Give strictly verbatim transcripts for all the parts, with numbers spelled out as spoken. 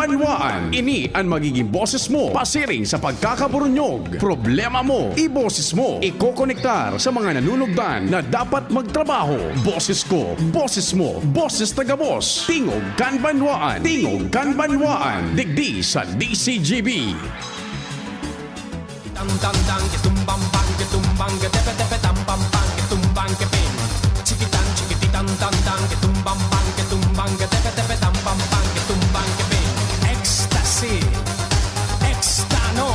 Banwaan, ini an magiging boses mo pasiring sa pagkakaburunyog. Problema mo, iboses mo. Ikokonektar sa mga nanunugdan na dapat magtrabaho. Boses ko, boses mo, boses na gabos. Tingog kan Banwaan, Tingog kan Banwaan. Digdi sa D C G B. Tam, tam, tam, ke tumbang, bang, ke tumbang, ke tepe, tepe, tam, pam, pam, ke tumbang, ke ping. Chikitan, chikititan, tam, tam, ke tumbang, bang, ke tumbang, ke tepe, tepe, tam, pam, pam, ke tumbang, ke ping. Ecstasy. Extano.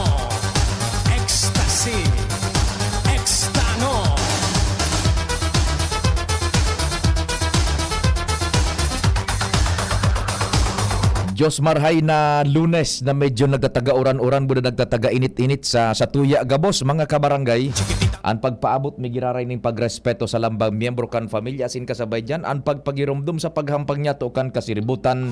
Ecstasy. Extano. Diyos marhay na Lunes na medyo nagtataga-uran-uran, buda nagtataga-init-init sa, sa tuya gabos, mga kabarangay. An pagpaabot mi giraray nin pagrespeto sa lambang miyembro kan pamilya asin kasabay diyan, an pagpagiromdom sa paghampang niyato kan kasiributan.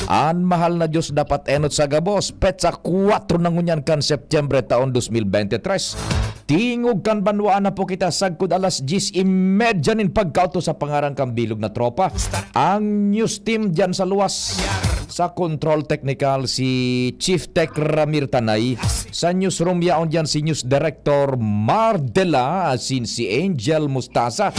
An mahal na Diyos dapat enot sa gabos, petsa kwatro na ngunyan kan Setyembre taon dos mil bente tres. Tingog kan banwaan na po kita sagkod alas dyes y media nin pagkaoto sa pangaran kan bilog na tropa. Ang news team diyan sa luwas, sa control technical si Chief Tech Ramir Tanay, sa newsroom yaon diyan si News Director Mar Dela, asin si Angel Mustasa,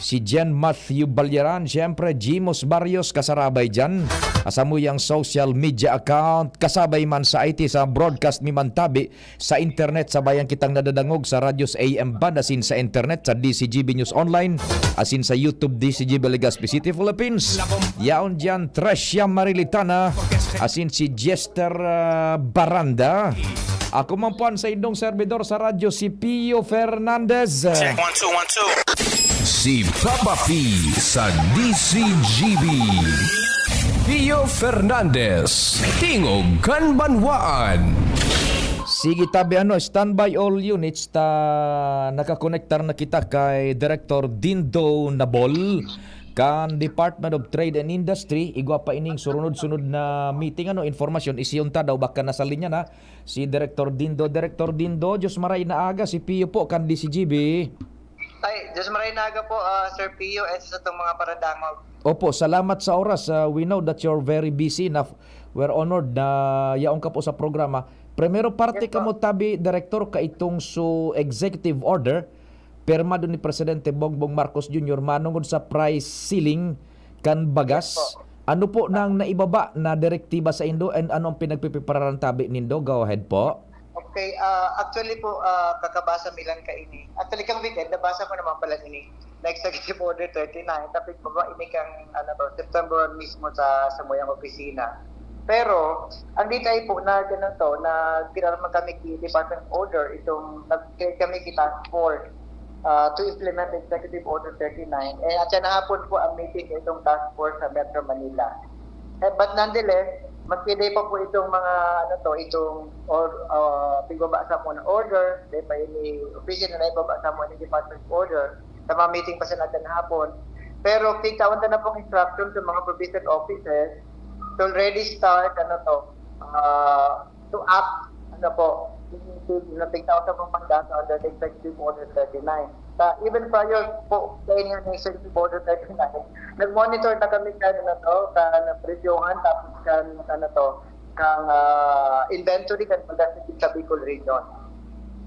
si Jen Matthew Balyaran, siyempre Jimos Barrios kasarabay diyan, sa samuyang social media account, kasabay man sa I T, sa broadcast mi man tabi, sa internet, sabayan kitang nadadangog sa Radyos A M Band asin sa internet, sa D C G B News Online, asin sa YouTube D C G B Legazpi City, Philippines. Yaon diyan, Trecia Marilitana, asin si Jester, ah, Baranda. Ako man po ang saindong servidor sa radyo, si Pio Fernandez. Check, one, two, one, two. Si Papa P sa D C G B. Pio Fernandez, Tingog kan Banwaan. Sige tabi, ano, standby all units ta nakakonektar na kita kay Director Dindo Nabol kan Department of Trade and Industry. Igwa pa ining surunod-sunod na meeting, ano, informasyon, isiyon ta daw, baka nasa linya na si Director Dindo. Director Dindo, Diyos maray na aga, si Pio po kan D C G B. Ay, Diyos maray na aga po, ah, Sir Pio, and sa itong mga paradangog. Opo, salamat sa oras. Ah, we know that you're very busy na. We're honored na yaon ka po sa programa. Primero, parte Yes po. kamo tabi, Director, kaitong su executive order, pirmado ni Presidente Bongbong Marcos Junior, manongod sa price ceiling kan bagas. Yes po. Ano po nang naibaba na direktiba sa indo and ano ang pinagpiprepararan tabi nindo? Go ahead po. Okay, ah, actually po, ah, kakabasa mi lang kaini. Actually, kang weekend, nabasa ko naman pala ini na Executive Order thirty-nine, tapos baba ini kang, ano to, September one mismo sa, sa muyang opisina. Pero, ang detail po na ganun to, na pinarman kami ki Department of Order, itong nag-, kami ki task force, ah, to implement Executive Order thirty-nine. Eh, at siya na hapon po ang meeting itong task force sa Metro Manila. Eh, but nonetheless, maski di pa po itong mga, ano to, itong or, ah, pigbaba sa muna order, di pa ini official na naibaba sa muna yung department order, sa mga meeting pa sa natin hapon. Pero kita unta na pong instruction sa mga provincial offices to already start, ano to, ah, to act, ano po, yung, yung, yung tigtao sa mga pagdasa under the Executive Order thirty-nine. Sa, even prior po, sa inyo ng Executive Order thirty-nine, nag-monitor na kami kan, ano to, kan presyohan, tapos kan, ano to, kang, ah, inventory kan pagdasig sa Bicol Region.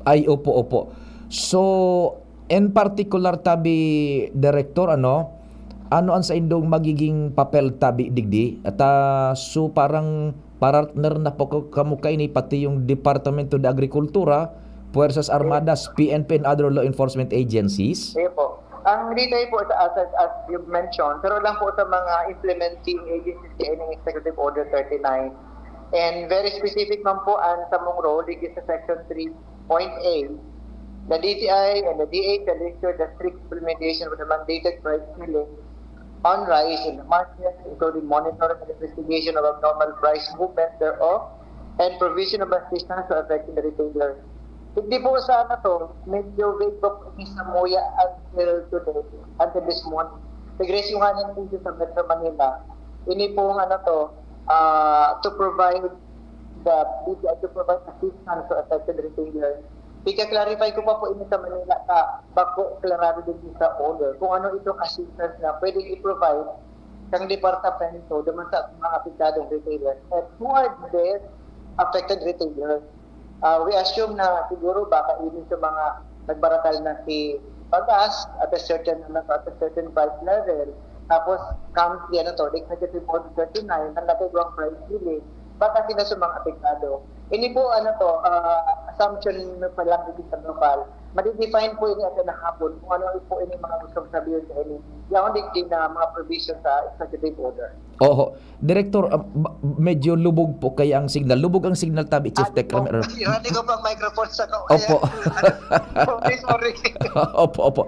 Ay, opo, opo. So, in particular, tabi, Director, ano, ano ang saindong magiging papel tabi digdi? At, ah, so, parang partner na po ka-, kamo kaini, pati yung Departamento de Agrikultura, Puwersas Armadas, P N P, and other law enforcement agencies? Sige po. Ang detail po sa, as, as, as you mentioned, pero lang po sa mga implementing agencies sa ining Executive Order thirty-nine. And very specific man po ang samong role digdi sa Section three point A. The D T I and the D A shall ensure the strict implementation of the mandated price ceiling on rice in the market, including monitoring and investigation of abnormal price movement thereof, and provision of assistance to affected retailers. Hindi po sa, ano to, medyo vague pa po ini sa muya until today, until this morning. Regresyo nga niya dito sa Metro Manila. Ini pong, ano to, ah, to provide the B P I to provide assistance to affected retailers. Ika-clarify ko pa po ini sa Manila, ka bako klarado din sa order kung ano itong assistance na pwedeng i-provide ang departamento duman sa mga apektadong retailers. And who are these affected retailers? Ah, we assume na siguro baka even sa mga nagbarakal na si Bagas at a certain, ano, at a certain price level, tapos comes the, ano to, the executive order thirty-nine, ang nagkagawa ang price ceiling, baka sila sa mga apektado. Ini po, ano to, ah, assumption pa lang, hindi sa global. Madi-define po ini at na hapon kung ano po ini mga gustong sabihin sa ini. Yaon digdi na mga provision sa executive order. Oho. Director, ah, ba- medyo lubog po kaya ang signal. Lubog ang signal tabi, Chief Tech Ram. Er- Irani ko pang microphone sa ko. Opo. Sorry, sorry. Opo, opo.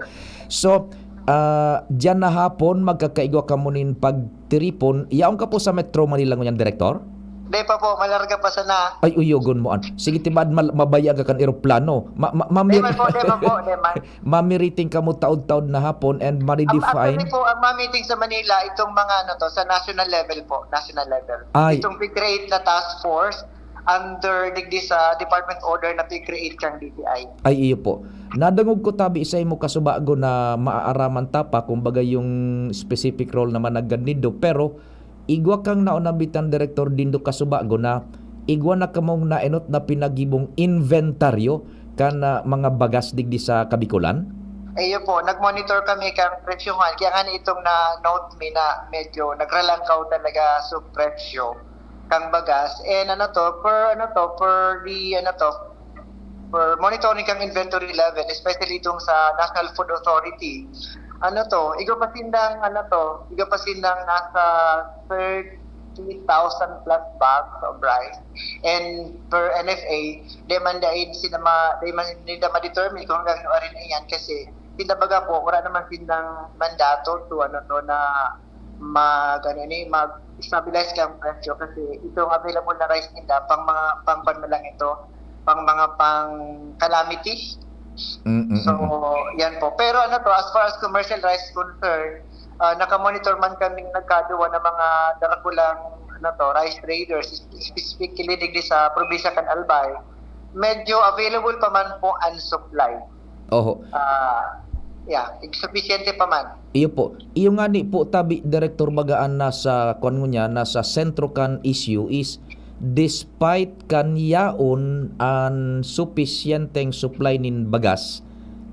So, ah, diyan na hapon, magkakaigwa kamo nin pagtiripon. Yaon ka po sa Metro Manila ngunyan, Director? Di pa po, malarga pa sana. Ay, uyogon mo an. Sige, tibad mal- mabaya ka kan eroplano. Ma- ma- Di mamir- man po, di man po, di man. Mamiriting kamo taud-taud na hapon and Ang, ma-redefine. Actually po, ang ma-meeting sa Manila, itong mga ano to, sa national level po, national level. Ay. Itong pig-create na task force under digdi sa department order na pig-create kang D T I. Ay, iyo po. Nadangog ko tabi sa imo kasubago na maaaraman ta pa, kumbaga yung specific role naman na ganito, pero igwa kang naunambitan, Director, dindo kasubago na igwa na kamong naenot na pinagibong inventaryo kan, ah, mga bagas digdi sa Kabikolan? Iyo po, nag-monitor kami kang presyohan. Kaya nga itong na-note mi na medyo nagralangkaw talaga sa presyo kang bagas. And ano to, per ano to, per the ano to, per monitoring kang inventory level, especially itong sa National Food Authority. Ano to, igwa pa sindang ano to, igwa pa sindang nasa thirty thousand plus bags of rice. And per N F A, di man dahil sila ma, di man nila ma-determine kung hanggang ano rin yan kasi sila baga po, wala naman silang mandato to ano to na mag ano ni mag-stabilize kang presyo kasi itong available na rice nila pang mga pang pan lang ito, pang mga pang calamity. Mm-mm. So, yan po. Pero ano to, as far as commercial rice concern, ah, nakamonitor man kaming nagkaduwa ng mga darakulang ano to, rice traders, specifically digdi sa probinsya kan Albay, medyo available pa man po ang supply. Oho. Ah, yeah, sufisyente pa man. Iyo po. Iyo nga ni po tabi, Director, baga an nasa, kuwan ngunyan, nasa sentro kan issue is, despite kan yaon an supisyenteng supply nin bagas,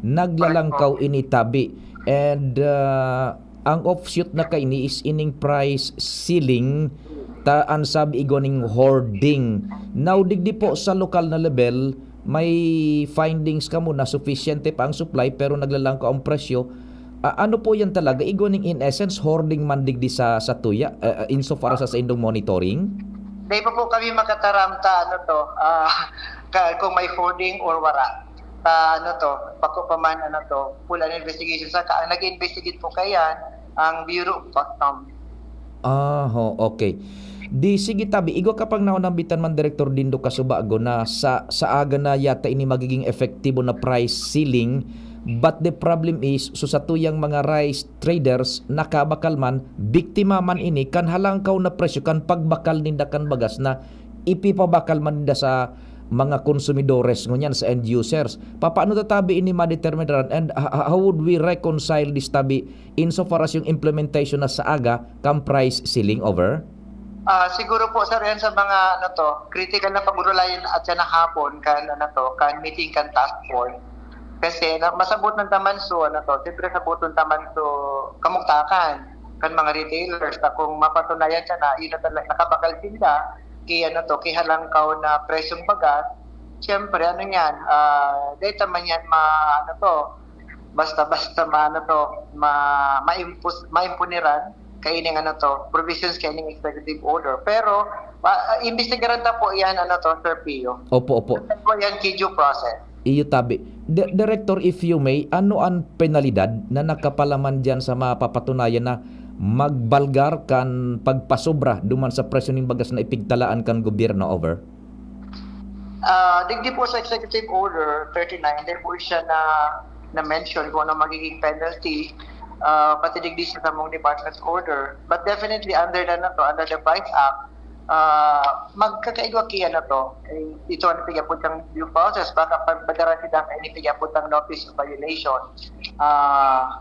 naglalangkaw ini tabi. And, ah, ang offshoot na kaini is ining price ceiling, ta an sabi igwa ning hoarding. Now, digdi po sa lokal na level, may findings kamo na sufisyente pa ang supply pero naglalangkaw ang presyo. Ah, ano po yan talaga? Igwa ning in essence, hoarding man digdi sa, sa tuya, ah, insofar sa saindong monitoring? Di pa po kami makataram ta ano to, ah, ka, kung may hoarding or wala. Ta ano to, bako pa man ano to, full an investigation. Saka ang nag-investigate po kayan, ang Bureau of Customs. Ah, ho, okay. Di sige tabi, igwa ka pang naunambitan man, Direktor, dindo kasubago na sa, sa aga na yata ini magiging epektibo na price ceiling, but the problem is, so satuyang mga rice traders, nakabakal man, biktima man ini kan halangkaw na presyo kan pagbakal ninda kan bagas na ipipabakal man ninda sa mga konsumidores ngunyan, sa end users. Papaano ta tabi ini madeterminaran, and h-, h-, how would we reconcile this tabi insofar as yung implementation na sa aga kan price ceiling, Over? Ah, siguro po, sir, yan sa mga, ano to, critical na pag-urulayan at sa nahapon kan, ano to, kan meeting kan task force. Kasi na, masabotan ta man so, ano to, siyempre sabotan ta man so kamugtakan kan mga retailers na kung mapatunayan siya na yun na talaga nakabakal sila kay, ano to, kay halangkaw na presyong bagas, siyempre, ano yan, ah, data man yan, ma, ano to, basta-basta ma, ano to, ma, maimpos-, maimpuniran kaining, ano to, provisions kaining executive order. Pero, ah, imbestigaran ta po yan, ano to, Sir Pio. Opo, opo. Ito po yan, key due process. Iyo tabi. Di-, Director, if you may, ano an penalidad na nakapalaman diyan sa mapapatunayan na magbalgar kan pagpasobra duman sa presyo nin bagas na ipigtalaan kan gobyerno, Over? Ah, digdi po sa Executive Order thirty-nine, dai po siya na, na-mention kung ano magiging penalty, ah, pati digdi sa samong department's order. But definitely, under na, na to, under the Price Act, ah, magkakaigwa kiya na to. Eh, ito ang pigapot ng due process. Baka pag madara sila ang ini pigapot ng notice of violation. Ah,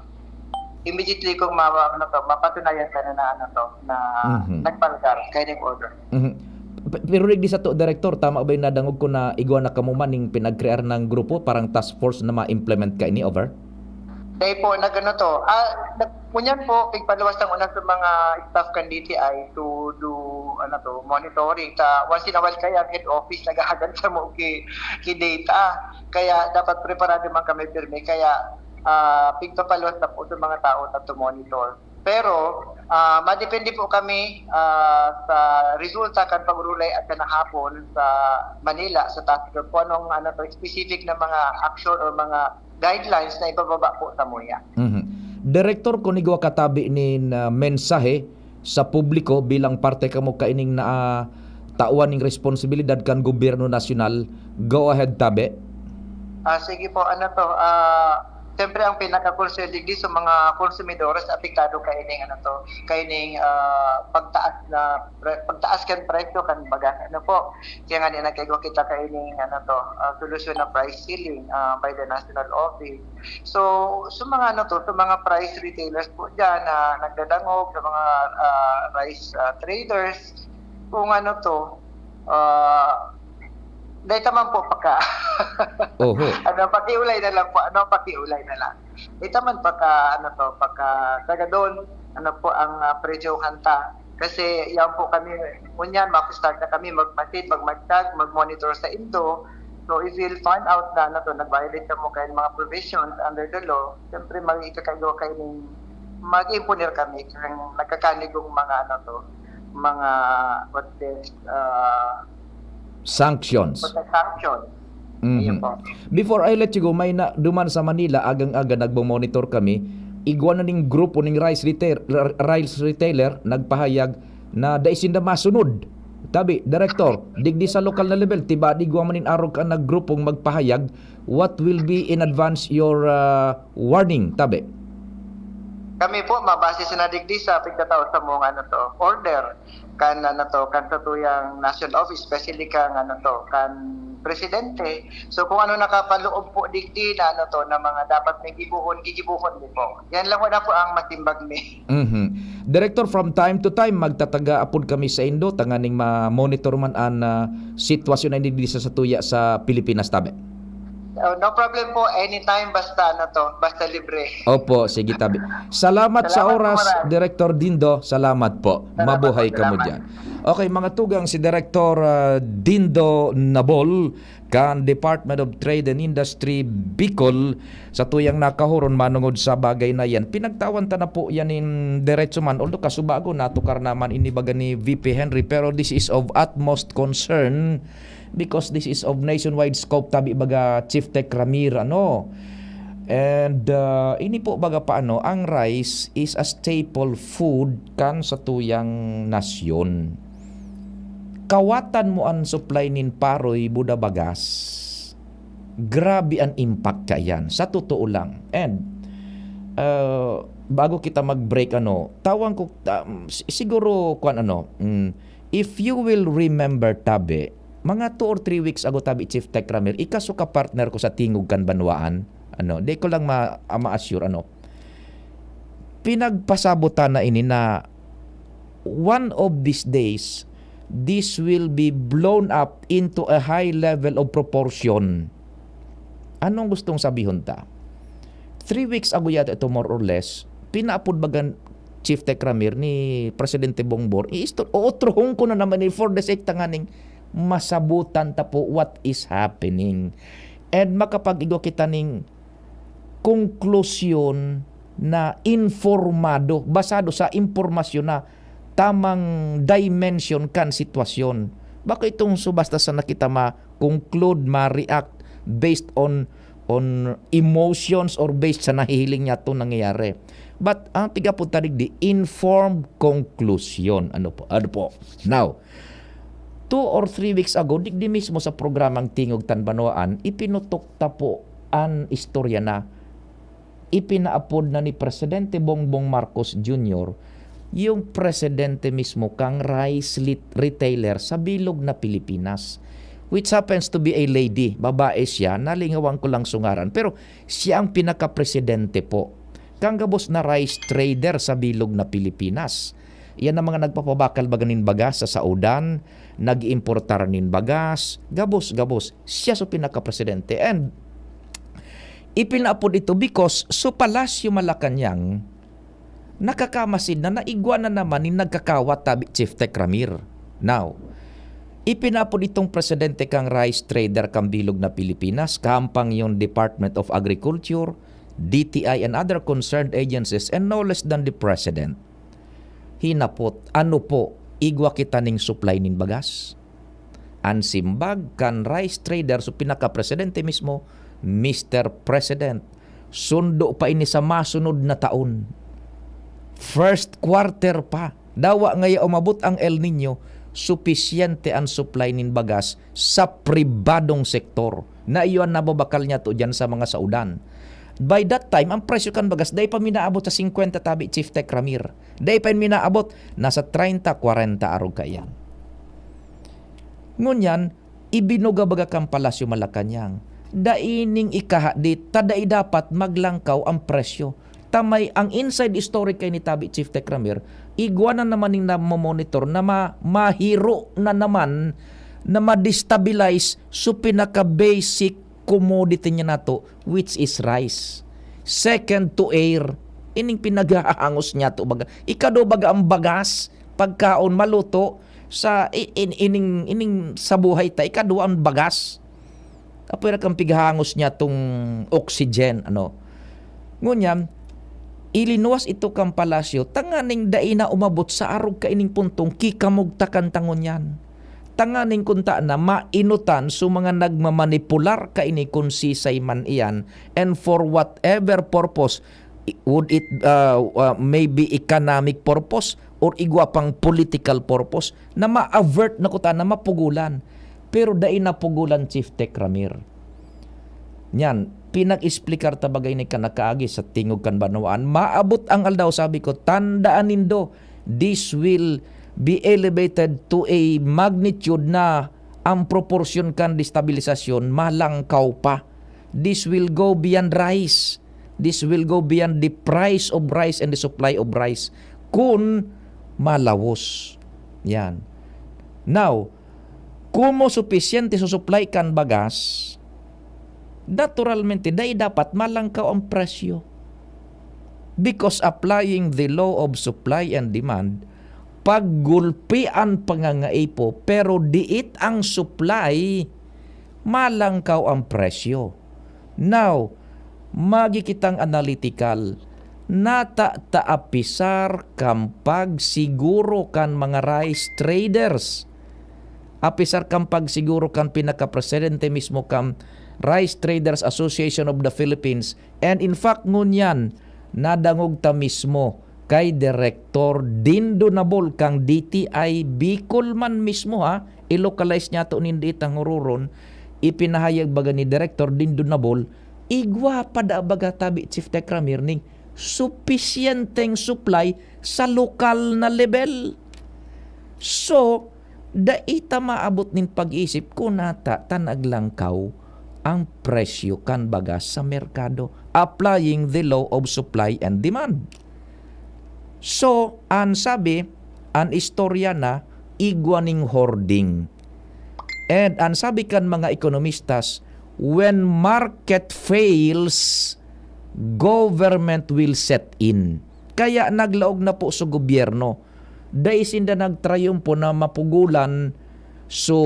immediately kong ma-, ano to, mapatunayan ka na, na ano to, na Mhm. nagpalgar, kayo yung order. Mhm. Pe-, pero digdi sato, Direktor, tama ba yung nadangog ko na igwa na kamo man ning pinagkrear ng grupo, parang task force na ma-implement kaini, over? Dahil po, nag-ano to, ah, nag-, ngunyan po, pigpaluwas ang una sa mga staff kan D T I to do, ano to, monitoring. Sa, once in a while, kaya ang head office naghahagad sa mo ki, ki data. Kaya dapat preparado man kami pirmi. Kaya, ah, pigpapaluwas na po sa mga tao na to monitor. Pero, ah, madepende po kami, ah, sa resulta kan pag-urulay at kanahapon sa Manila, sa task force, kung anong, ano to, specific na mga action or mga guidelines na ibababa po sa muya. Mhm. Direktor, kung igwa katabi nin, ah, mensahe sa publiko bilang parte kamo kaining na, ah, tawan ning responsibilidad kan gobyerno nasyonal, go ahead, tabi. Ah, sige po, ano to, ah, siyempre ang pinaka-concern digdi sa mga konsumidores apektado kaining, ano to, kaining, ah, pagtaas na pre-, pagtaas kan presyo kan bagas, ano po. Kaya nga, di nagkaigwa kita kaining, ano to, ah, solusyon na price ceiling, ah, by the national office. So, sa mga, ano to, sa mga price retailers po dyan na nagdadangog, sa mga, ah, rice, ah, traders, kung ano to, ah, dahil naman po pagka, Oho. ano, pakiulay na lang po, ano, pakiulay na lang. Ito man pagka, ano to, pagka taga doon, ano po ang, ah, presyohan ta. Kasi yan po kami, ngunyan, mag-start na kami magmasid, magmatag, mag-monitor sa indo. So, if we'll find out na, ano to, nag-violate kamo kayo ng mga provisions under the law, siyempre, mag-ikakaigo kayo ng, mag-imponer kami kung nagkakanigong mga, ano to, mga, what this, ah, Sanctions. Mga sanctions. Mhm. Ayun po. Before I let you go, may na, duman sa Manila, agang-aga nagmo-monitor kami. Igwa na ning grupo ning rice retail, r-, rice retailer, nagpahayag na dai sinda masunod. Tabi, Direktor, digdi sa lokal na level, tiba, igwa man nin arog kan naggrupong magpahayag, what will be in advance your, ah, warning, tabi? Kami po, mabase sa nadigdi sa pagkatao sa mga, ano to, order. Kan, ano to, kan satuyang national office, especially kan, ano to, kan presidente. So, kung ano nakapaloob po digdi na, ano to, na mga dapat may gibuhon, gigibuhon din po. Yan lang wala po ang matimbag ni. Mhm. Director, from time to time, magtataga apod kami sa indo, tanganing ma-monitor man an, ah, sitwasyon na digdi sa satuya sa Pilipinas, tabi. Oh, no problem po. Anytime, basta ano to, basta libre. Opo, sige, tabi. Salamat sa Salamat po, oras, Maran. Director Dindo. Salamat po. Salamat Mabuhay po, ka mo salamat. Dyan. Okay, mga tugang, si Director, ah, Dindo Nabol, kan Department of Trade and Industry, Bicol, sa tuyang nakahuron manungod sa bagay na yan. Pinagtawan ta na po yan in diretso man, although kasubago natukar naman inibaga ni V P Henry, pero this is of utmost concern because this is of nationwide scope, tabi baga Chief Tech Ramir, ano. And, uh, ini po baga pa, ano, ang rice is a staple food kan sa tuyang nasyon. Kawatan mo ang supply nin paroy, buda bagas, grabe ang impact kaiyan, sa totoo lang. And, uh, bago kita mag-break, ano, tawang ko, um, si-, siguro, kwan, ano, mm, if you will remember, tabi, mga two or three weeks ago, tabi, Chief Tech Ramir, ika so ka-partner ko sa Tingog kan Banwaan, ano, di ko lang ma-, ah, ma-assure, ano, pinagpasabotan na ini na one of these days, this will be blown up into a high level of proportion. Anong gustong sabihon ta? Three weeks ago yata ito, more or less, pinaapod bagan Chief Tech Ramir ni Presidente Bongbong, i-isto-, uutrohon ko na naman, eh, for the sake tanganing masabutan ta po what is happening. And makapag-igwa kita ning konklusyon na informado, basado sa impormasyon na tamang dimension kan sitwasyon. Bako itong subasta sana kita ma-conclude, ma-react based on, on emotions or based sa nahihiling niya itong nangyayari. But ang tiga po tarig di, informed conclusion. Ano po? Ano po? Now, two or three weeks ago, digdi mismo sa programang Tingog Tan Banwaan, ipinutok ta po an istorya na ipinaapod na ni Presidente Bongbong Marcos Junior yung presidente mismo kang rice lit-, retailer sa bilog na Pilipinas, which happens to be a lady, babae siya, nalingawan ko lang sungaran, pero siya ang pinaka-presidente po. kan gabos na rice trader sa bilog na Pilipinas. Iyan ang mga nagpapabakal baga nin bagas sa saodan, nag-iimportar nin bagas, gabos, gabos. Siya so pinakapresidente. And ipinaapod ito because so Palasyo Malacañang nakakamasid na naigwa na naman nin nagkakawat tabi Chief Tech Ramir. Now, ipinaapod itong presidente kang rice trader kang bilog na Pilipinas, kahampang yung Department of Agriculture, D T I and other concerned agencies and no less than the president. Hinapot, ano po, igwa kita ning supply nin bagas? An simbag kan rice trader, so pinakapresidente mismo, "Mister President, sundo pa ini sa masunod na taon. First quarter pa. Dawa ngaya umabot ang El Niño, supisyente an supply nin bagas sa pribadong sektor." Na iyon nababakal niya to dyan sa mga saudan. By that time, ang presyo kan bagas, dai pa minaabot sa singkwenta tabi, Chief Tech Ramir. Dai pa yun minaabot, nasa treinta, kwarenta arog kaiyan. Ngunyan, ibinuga baga kan Palasyo Malacañang. Dai ning ikahadit, ta dai dapat maglangkaw ang presyo. Tamay ang inside story kay ni tabi Chief Tech Ramir, igwa na naman ning namomonitor na ma-, mahiro na naman na ma-destabilize so pinaka-basic commodity niya nato, which is rice. Second to air, ining pinaghahangos niya to baga. Ikado baga ang bagas, pagkaon, maluto, sa i-, in-, ining, ining sa buhay ta, ikado ang bagas. Apoy ra kang pighangos niya tong oxygen, ano. Ngunyan, ilinuwas ito kan palasyo, tanganing dai na umabot sa arog kaining puntong kikamugtakan ta ngunyan. Tanganing kunta na mainutan so mga nagmamanipular kaini kun sisay man iyan and for whatever purpose, i-, would it, uh, uh, maybe economic purpose or igwa pang political purpose na ma-avert na kuta na mapugulan. Pero dai napugulan, Chief Tech Ramir. Nyan, pinag-explicar ta bagay ni kanakaagi sa tingog kan banwaan. Maabot ang aldaw, sabi ko, tandaan nindo, this will be elevated to a magnitude na ang proporsyon kan destabilisasyon malangkaw pa. This will go beyond rice. This will go beyond the price of rice and the supply of rice. Kun malawos. Yan. Now, kumo supisyente sa supply kan bagas, naturalmente, dai dapat malangkaw ang presyo. Because applying the law of supply and demand, paggulpi an pangangaipo, pero diit ang supply, malangkaw ang presyo. Now, magi kitang analytical, nata ta apisar kan pagsiguro kan mga rice traders. Apisar kan pagsiguro kan pinakapresidente mismo kan Rice Traders Association of the Philippines. And in fact, ngunyan, nadangog ta mismo kay Direktor Dindo Nabol kang D T I Bicol man mismo, ha, i-localize niya to nindi itang hururon, ipinahayag baga ni Direktor Dindo Nabol, igwa pa da baga tabi Chief Tech Ramir ning supisyenteng supply sa lokal na level. So, dai ta maabot nin pag-isip kun nata ta naglangkaw ang presyo kan bagas sa merkado, applying the law of supply and demand. So, an sabi, an istorya na igwa ning hoarding. And an sabi kan mga ekonomistas, "When market fails, government will set in." Kaya naglaog na po sa gobyerno. Dai sinda nagtrayumpo na mapugulan. So,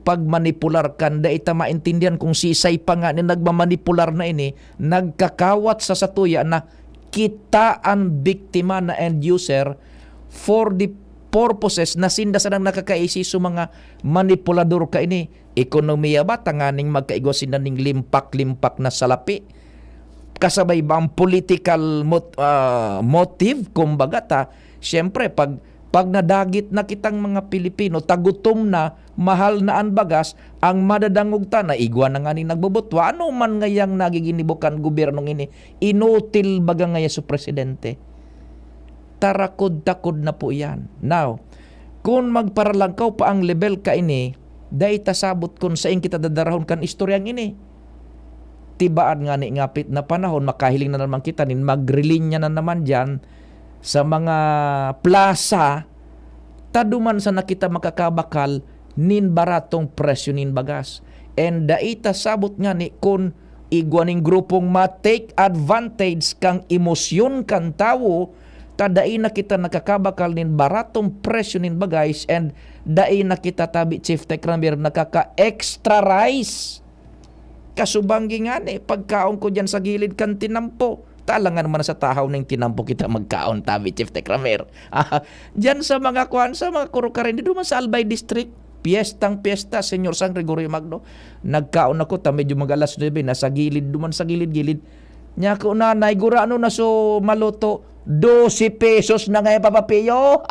pagmanipular kan, dai ta maintindihan kung sisay pa nga ni nagmamanipular na ini, nagkakawat sa satuya na kita an biktima na end user for the purposes na sinda sanang nakakaisi sa mga manipulador kaini. Ekonomiya ba, tanganing magkaigwa sinda ning limpak-limpak na salapi? Kasabay ba ang political mot-, ah, motive? Kumbaga ta, siyempre, pag, pag nadagit na kitang mga Pilipino, tagutom na, mahal na an bagas, ang madadangog ta na igwa na nganing nagbubutwa. Ano man ngayang nagiginibo kan gobyernong ini? Inutil baga ngaya su presidente? Tarakod-takod na po iyan. Now, kun magparalangkaw pa ang lebel kaini, dai ta sabot kun sain kita dadarahon kan istoryang ini. Tibaan ngani ngapit na panahon, makahiling na naman kita nin magrilinya na naman diyan sa mga plaza, ta duman sana kita makakabakal nin baratong presyo nin bagas. And dai ta sabot ngani kun igwa nin grupong ma-take advantage kan emosyon kan tawo, ta dai na kita nakakabakal nin baratong presyo nin bagay, and dai na kita tabi, Chief Tech Ramir, nakaka-extra rice. Kasubanggi ngani, pagkaon ko diyan sa gilid kan tinampo. Talangan man sa tahaw ning tinampo kita magkaon, tabi, Chief Tech Ramir. Ah, diyan sa mga kwan, sa mga kurukarin, di duman sa Albay District, piyestang piyesta, Señor San Gregorio Magno. Nagkaon ako, ta medyo mag-alas nuebe, nasa gilid, duman sa gilid-gilid. Nya ko, "Nanay, gurano na so maluto?" "Dose pesos na nga, Papa Pio."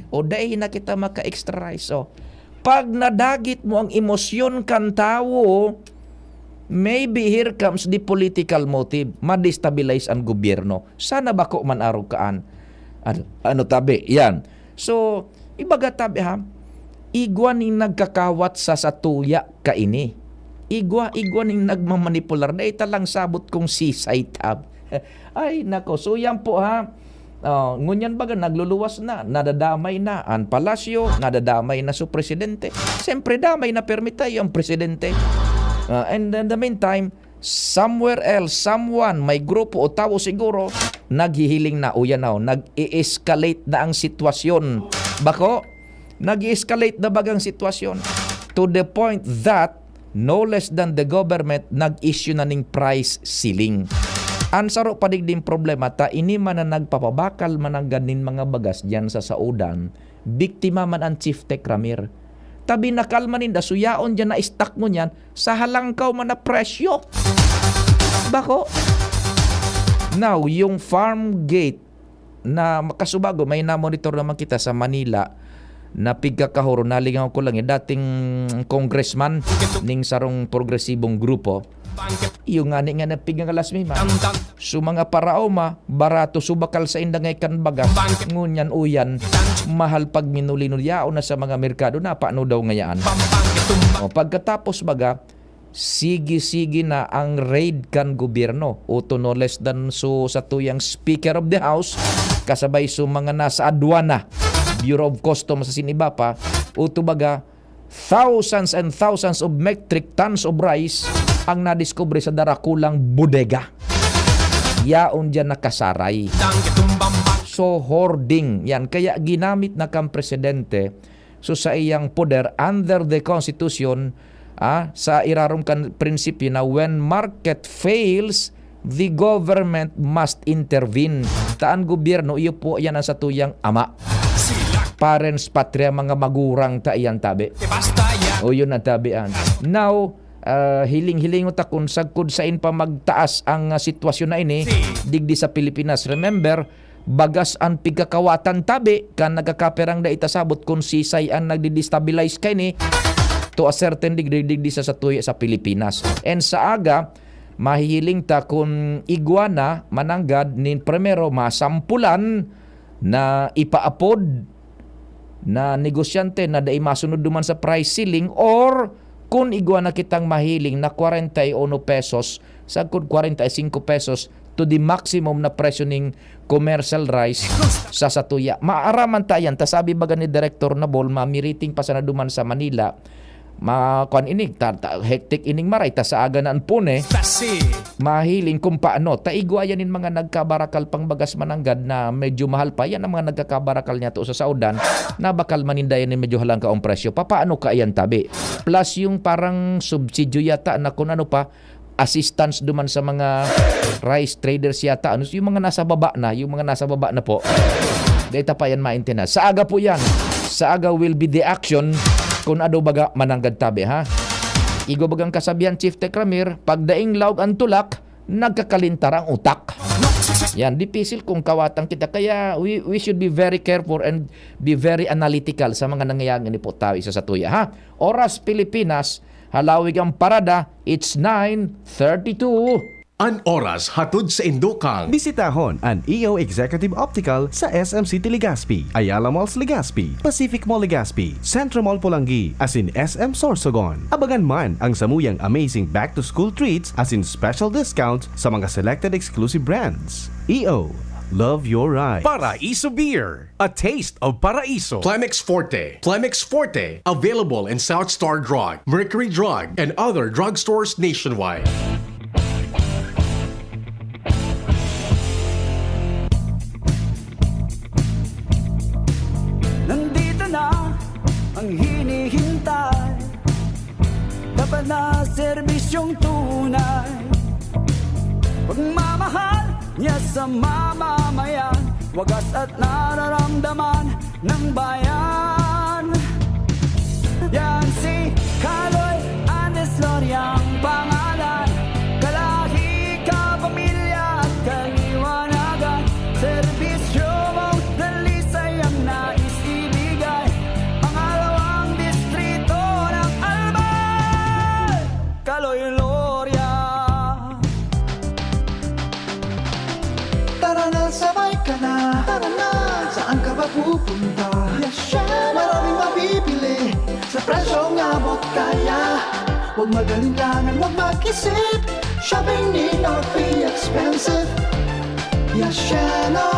O, dai na kita maka-extra rice, oh. Pag nadagit mo ang emosyon kan tawo, maybe here comes the political motive, ma-destabilize ang gobyerno. Sana bako man arog kaan. Ano, ano tabi? Yan. So, ibaga tabi ha, igwa ning nagkakawat sa satuya kaini. Igwa, igwa ning nagmamanipular. Dai ta lang sabot kung sisay tab. Ay, nako. So, yan po, ha. Oh, ngunyan baga, nagluluwas na, nadadamay na ang palasyo, nadadamay na su presidente. Siyempre, damay na permi tayo ang presidente. Ah, and in the meantime, somewhere else, someone, may grupo o tawo siguro, naghihiling na, o yan na, oh, nag-i-escalate na ang sitwasyon. Bako, nag-i-escalate na bagang sitwasyon to the point that no less than the government nag-issue na ning price ceiling. An saro pa digding problema ta ini man na nagpapabakal mananggad nin mga bagas diyan sa saodan, biktima man an Chief Tech Ramir. Ta binakalma ninda, so yaon diyan na stock ngunyan sa halangkaw man na presyo. Bako? Now, yung farm gate na makasubago, may namonitor naman kita sa Manila na pigkakahoro, nalingaw ko lang, eh, dating congressman ning sarong progresibong grupo. Iyo ngani nga napigkakalasmima. So, mga paraoma, barato, subakal sa inda ngay kan bagas, ngunyan uyan, mahal pag minuli-nuli, yaon na sa mga merkado, napano daw ngayaan. O, pagkatapos baga, sige-sige na ang raid kan gobyerno. Uto no less than so sa tuyang Speaker of the House, kasabay so mga nasa adwana, Bureau of Customs sa siniba pa, uto baga, thousands and thousands of metric tons of rice ang nadiskubre sa darakulang bodega. Yaon diyan nakasaray. So, hoarding yan. Kaya ginamit na kang presidente so sa iyang poder under the Constitution, ah, sa irarom kan prinsipyo na when market fails, the government must intervene. Ta an gobyerno, iyo po yan ang satuyang ama. Parents, patria, mga magurang ta iyan tabi. O yun ang tabian. Now, ah, hiling-hilingon ta kun sagkod sain pa magtaas ang, ah, sitwasyon na ini digdi sa Pilipinas. Remember, bagas an pigkakawatan tabi kan nagkakapirang dai ta sabot kun sisay an nagdi-destabilize kaini to a certain degree digdi sa satuya sa Pilipinas. And sa aga, mahihiling ta kun igwa na mananggad nin primero masampulan na ipaapod na negosyante na dai masunod duman sa price ceiling, or kun igwa na kitang mahiling na kwarenta y uno pesos, sagkod kwarenta y singko pesos to the maximum na presyo ning commercial rice sa satuya. Maaraman ta yan, ta sabi baga ni Direktor Nabol, mamiriting pa sana duman sa Manila, ma-, kuan ini, ta-, ta-, hectic ining maray, ta sa aga na an pune, mahiling kung paano. Ta igwa yan nin mga nagkabarakal pang bagas mananggad na medyo mahal pa. Yan ang mga nagkakabarakal niya to sa saodan, na bakal maninda yan nin medyo halangkaong presyo. Papaano ka yan tabi? Plus yung parang subsidyo yata na kung ano pa, assistance duman sa mga rice traders yata. Ano, yung mga nasa baba na, yung mga nasa baba na po. Data pa yan maintindihan. Sa aga po yan. Sa aga will be the action kung ano baga mananggad tabi, ha? Igwa bagang kasabihan, Chief Tech Ramir, pag daing laog ang tulak, nagkakalintar ang utak. Yan, dipisil kung kawatan kita. Kaya we, we should be very careful and be very analytical sa mga nangyayari ni po tayo sa satuya, ha? Oras Pilipinas, halawig ang parada, it's nine thirty-two. An oras hatod sa indokang. Bisitahon an E O Executive Optical sa S M City Legazpi, Ayala Malls Legazpi, Pacific Mall Legazpi, Centro Mall Polangui, asin S M Sorsogon. Abangan man ang samuyang amazing back-to-school treats asin special discount sa mga selected exclusive brands. E O, love your ride. Paraiso Beer, a taste of Paraiso. Clemix Forte. Clemix Forte, available in South Star Drug, Mercury Drug, and other drugstores nationwide. Nandito na ang hinihintay. Dapat na serbisyong tunay. Pagmamahal niya sa mamamayan, wagas at nararamdaman ng bayan. Yan si Kaloy Andes Loria ang pangalan. Kalahi, kapamilya at kaliwanagan. Serbisyo mong dalisay ang nais ibigay. Pangalawang distrito ng Albay, Kaloy Loria. Tara na, sabay ka na. Tara na. Saan ka ba pupunta? Yes, syempre. Maraming mabibili sa presyong abot kaya. Huwag mag-alinlangan, huwag mag-isip. Shopping need not be expensive. Yes, Sheno.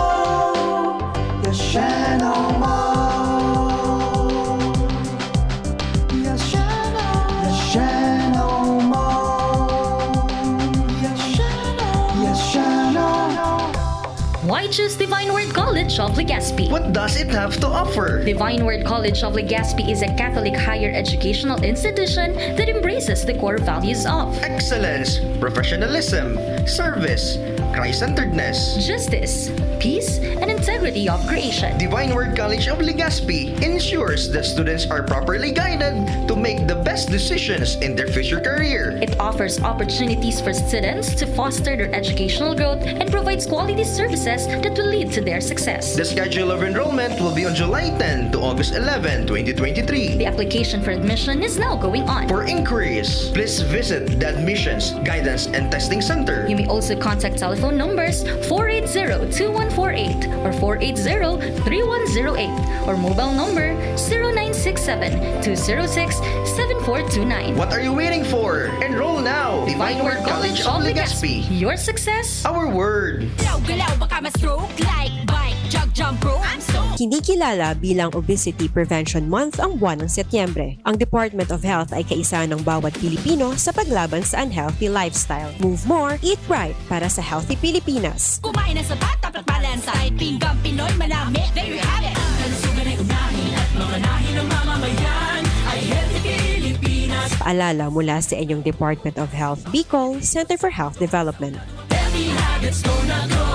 Yes, Sheno Mall. Yes, Sheno. Yes, Sheno Mall. Yes, Sheno. Yes, Sheno. Why choose Divine Word College of Legazpi? What does it have to offer? Divine Word College of Legazpi is a Catholic higher educational institution that embraces the core values of excellence, professionalism, service, Christ-centeredness, justice, peace, and integrity of creation. Divine Word College of Legazpi ensures that students are properly guided to make the best decisions in their future career. It offers opportunities for students to foster their educational growth and provides quality services that will lead to their success. The schedule of enrollment will be on July ten to August eleven, twenty twenty-three. The application for admission is now going on. For inquiries, please visit the Admissions, Guidance, and Testing Center. You may also contact telephone numbers four eight zero two one four eight or four eight zero three one zero eight or mobile number zero nine six seven two zero six seven four two nine. What are you waiting for? Enroll now! Divine Word College of Legazpi. Your success, our word. Galaw-galaw, baka ma-stroke. Like bike, jog, jump rope. I'm so Kinikilala bilang Obesity Prevention Month ang buwan ng Setyembre. Ang Department of Health ay kaisa ng bawat Pilipino sa paglaban sa unhealthy lifestyle. Move more, eat right para sa healthy Pilipinas. Kumain ng sapat, dapat balansay. Pinggang Pinoy, manami, there you have it. Ang kalusugan ay unahin at mamanahin ng mamamayan. Ay healthy Pilipinas. Paalala mula sa inyong Department of Health Bicol, Center for Health Development. Healthy habits, go na go.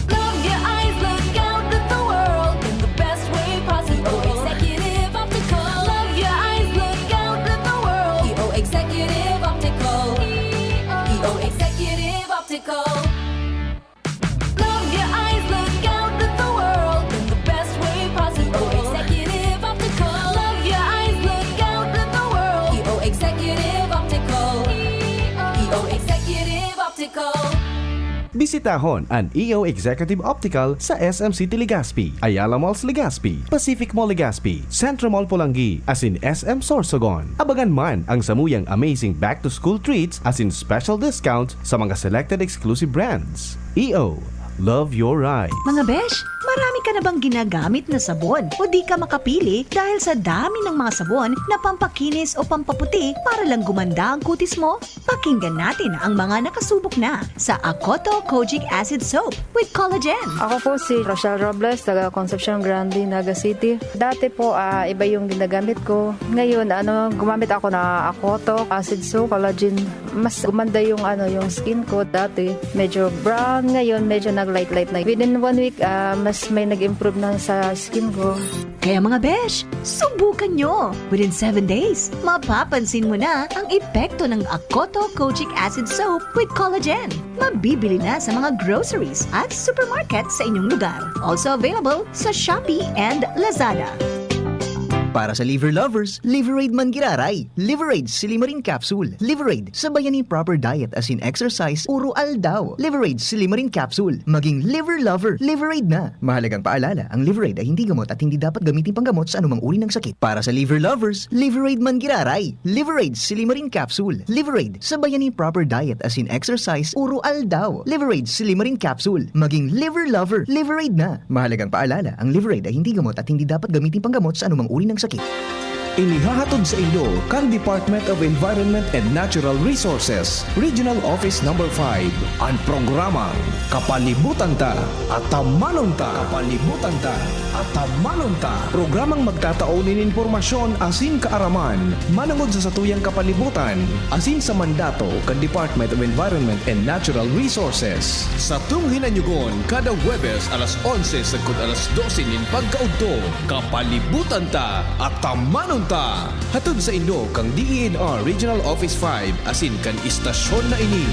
Love your eyes, look out at the world in the best way possible. E O Executive Optical. Love your eyes, look out at the world. E O Executive Optical. E O Executive Optical. Love your eyes, look out at the world in the best way possible. E O Executive Optical. Love your eyes, look out at the world. E O Executive Optical. E O Executive Optical. Bisitahon an E O Executive Optical sa S M City Legazpi, Ayala Malls Legazpi, Pacific Mall Legazpi, Centro Mall Polangui, asin S M Sorsogon. Abangan man ang samuyang amazing back-to-school treats asin special discount sa mga selected exclusive brands. E O, love your ride. Mga besh, marami ka na bang ginagamit na sabon o di ka makapili dahil sa dami ng mga sabon na pampakinis o pampaputi para lang gumanda ang kutis mo? Pakinggan natin ang mga nakasubok na sa Akoto Kojic Acid Soap with Collagen. Ako po si Rochelle Robles, taga Concepcion Grande, Naga City. Dati po, ah, iba yung ginagamit ko. Ngayon, ano, gumamit ako na Akoto Acid Soap, Collagen. Mas gumanda yung, ano, yung skin ko. Dati, medyo brown. Ngayon, medyo nag-light-light na. Within one week, ah, mas may nag-improve na sa skin ko. Kaya mga besh, subukan nyo! Within seven days, mapapansin mo na ang epekto ng Akoto Kojic Acid Soap with Collagen. Mabibili na sa mga groceries at supermarket sa inyong lugar. Also available sa Shopee and Lazada. Para sa liver lovers, Liveraid man giraray. Liveraid Silimarin Capsule. Liveraid, sabayan ni proper diet asin exercise uro aldaw. Liveraid Silimarin Capsule. Maging liver lover, Liveraid na. Mahalagang paalala, ang Liveraid ay hindi gamot at hindi dapat gamitin panggamot sa anumang uri ng sakit. Para sa liver lovers, Liveraid man giraray. Liveraid Silimarin Capsule. Liveraid, sabayan ni proper diet asin exercise uro aldaw. Liveraid Silimarin Capsule. Maging liver lover, Liveraid na. Mahalagang paalala, ang Liveraid ay hindi gamot at hindi dapat gamitin panggamot sa anumang uri ng sakit. Inihahatod sa inyo kan Department of Environment and Natural Resources, Regional Office Number five, an programang Kapalibutan Ta, Atamanon Ta. Kapalibutan Ta, Atamanon Ta. Programang magtatao nin impormasyon asin kaaraman manongod sa satuyang kapalibutan asin sa mandato kan Department of Environment and Natural Resources. Satong hinanyugon kada Huwebes alas onse sagkod alas dose nin pagkaudto, Kapalibutan Ta, Atamanon Ta. Hatod sa inyo kan D E N R Regional Office five asin kan istasyon na ini.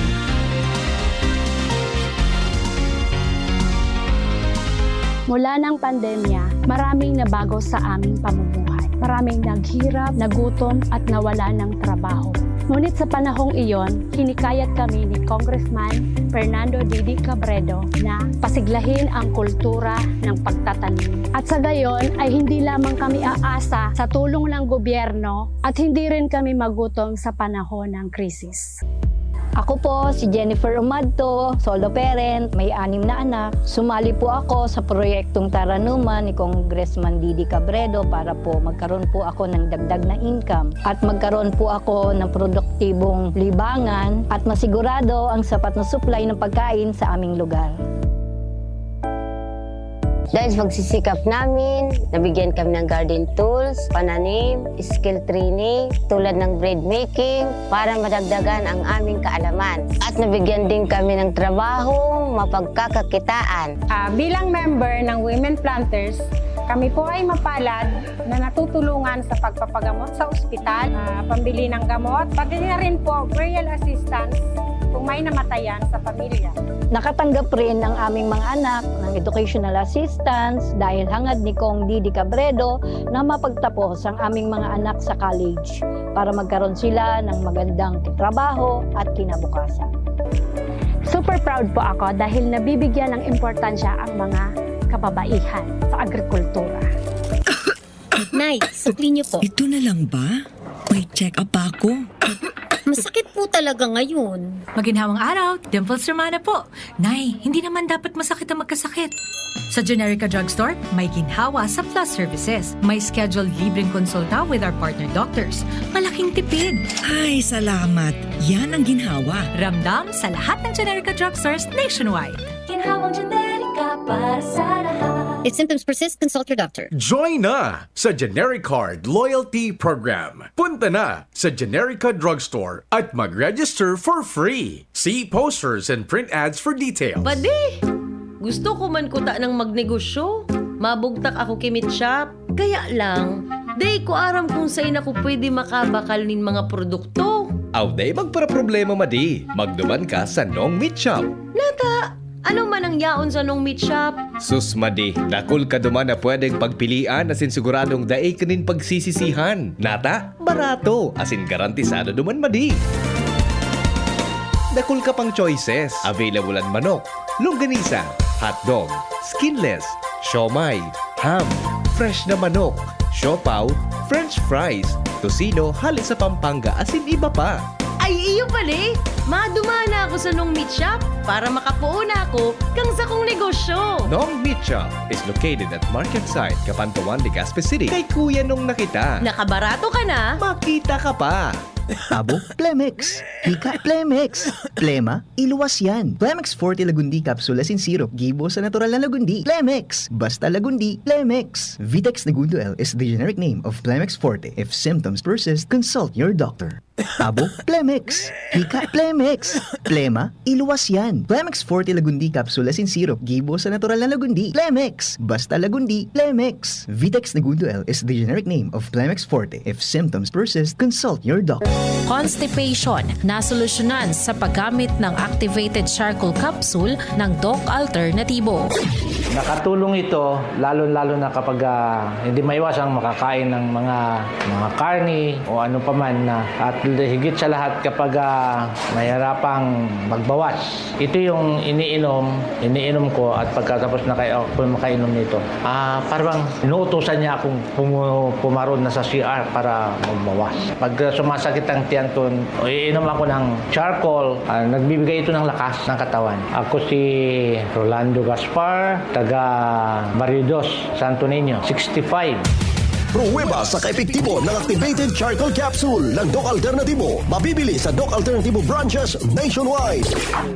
Mula ng pandemya, maraming nabago sa aming pamumuhay. Maraming naghirap, nagutom at nawala ng trabaho. Ngunit sa panahong iyon, hinikayat kami ni Congressman Fernando Didi Cabredo na pasiglahin ang kultura ng pagtatanim. At sa gayon ay hindi lamang kami aasa sa tulong ng gobyerno at hindi rin kami magutom sa panahon ng krisis. Ako po si Jennifer Umadto, solo parent, may anim na anak. Sumali po ako sa proyektong Taranuman ni Congressman Didi Cabredo para po magkaroon po ako ng dagdag na income at magkaroon po ako ng produktibong libangan at masigurado ang sapat na supply ng pagkain sa aming lugar. Dahil sa pagsisikap namin, nabigyan kami ng garden tools, pananim, skill training, tulad ng bread making, para madagdagan ang aming kaalaman. At nabigyan din kami ng trabaho, mapagkakakitaan. Ah, bilang member ng Women Planters, kami po ay mapalad na natutulungan sa pagpapagamot sa ospital, ah, pambili ng gamot, pati na rin po burial assistance kung may namatayan sa pamilya. Nakatanggap rin ang aming mga anak ng educational assistance dahil hangad ni Cong Didi Cabredo na mapagtapos ang aming mga anak sa college para magkaroon sila ng magandang trabaho at kinabukasan. Super proud po ako dahil nabibigyan ng importansya ang mga kababaihan sa agrikultura. Nay, sukli niyo po. Ito na lang ba? May check-up pa ako. Masakit po talaga ngayon. Maginhawang araw, Dimples Romana po. Nay, hindi naman dapat masakit ang magkasakit. Sa Generica Drugstore, may ginhawa sa Plus Services. May scheduled libreng konsulta with our partner doctors. Malaking tipid. Ay, salamat. Yan ang ginhawa. Ramdam sa lahat ng Generica Drugstores nationwide. Ginhawang Generica para sa lahat. If symptoms persist, consult your doctor. Join na sa Generic Card Loyalty Program. Punta na sa Generica Drugstore at mag-register for free. See posters and print ads for details. Padi! Gusto ko man kuta ng magnegosyo. Mabugtak ako ki Meat Shop. Kaya lang, dai ko aram kung sain ako pwede makabakal nin mga produkto. Aw, dai magparaproblema, madi. Magduman ka sa Nong Meat Shop. Nata, ano man ang yaon sa Nong Meat Shop? Sus, madi, dakul ka duman na pwedeng pagpilian asin siguradong dai ka nin pagsisisihan. Nata, barato, asin garantisado duman, madi. Dakul ka pang choices. Available an manok, longganisa, hotdog, skinless, siomai, ham, fresh na manok, siopaw, french fries, tocino hale sa Pampanga asin iba pa. Ay, iyo pali! Madumana ako sa Nong Meat Shop para makapoon ako kan sakong negosyo. Nong Meat Shop is located at Market Site, Cabanatuan, Legazpi City. Kay Kuya Nong na kita. Nakabarato ka na. Makita ka pa. Abo, Plemex. Hika, Plemex. Plema, iluwas yan. Plemex Forte Lagundi Capsule asin Syrup. Gibo sa natural na lagundi. Plemex. Basta lagundi, Plemex. Vitex Negundo L is the generic name of Plemex Forte. If symptoms persist, consult your doctor. Abo, Plemex. Hika, Plemex. Plema, iluwas yan. Plemex Forte Lagundi Capsule asin Syrup. Gibo sa natural na lagundi. Plemex. Basta lagundi, Plemex. Vitex Negundo L is the generic name of Plemex Forte. If symptoms persist, consult your doctor. Constipation, nasolusyonan sa paggamit ng activated charcoal capsule ng Doc Alternatibo. Nakatulong ito, lalo-lalo na kapag, ah, hindi maiwasang makakain ng mga, mga karne o ano pa man na, at higit sa lahat kapag, ah, mahirapang magbawas. Ito yung iniinom, iniinom ko at pagkatapos na kayo, ako makainom nito. Ah, parang inuutusan niya akong pumu-, pumaron na sa C R para magbawas. Pag, ah, sumasakit ang tiyan ko, iinom ako ng charcoal, ah, nagbibigay ito ng lakas ng katawan. Ako si Rolando Gaspar, taga Barrio Dos, Santo Niño, sixty-five. Pruweba sa kaepektibo ng activated charcoal capsule ng Doc Alternativo. Mabibili sa Doc Alternativo branches nationwide.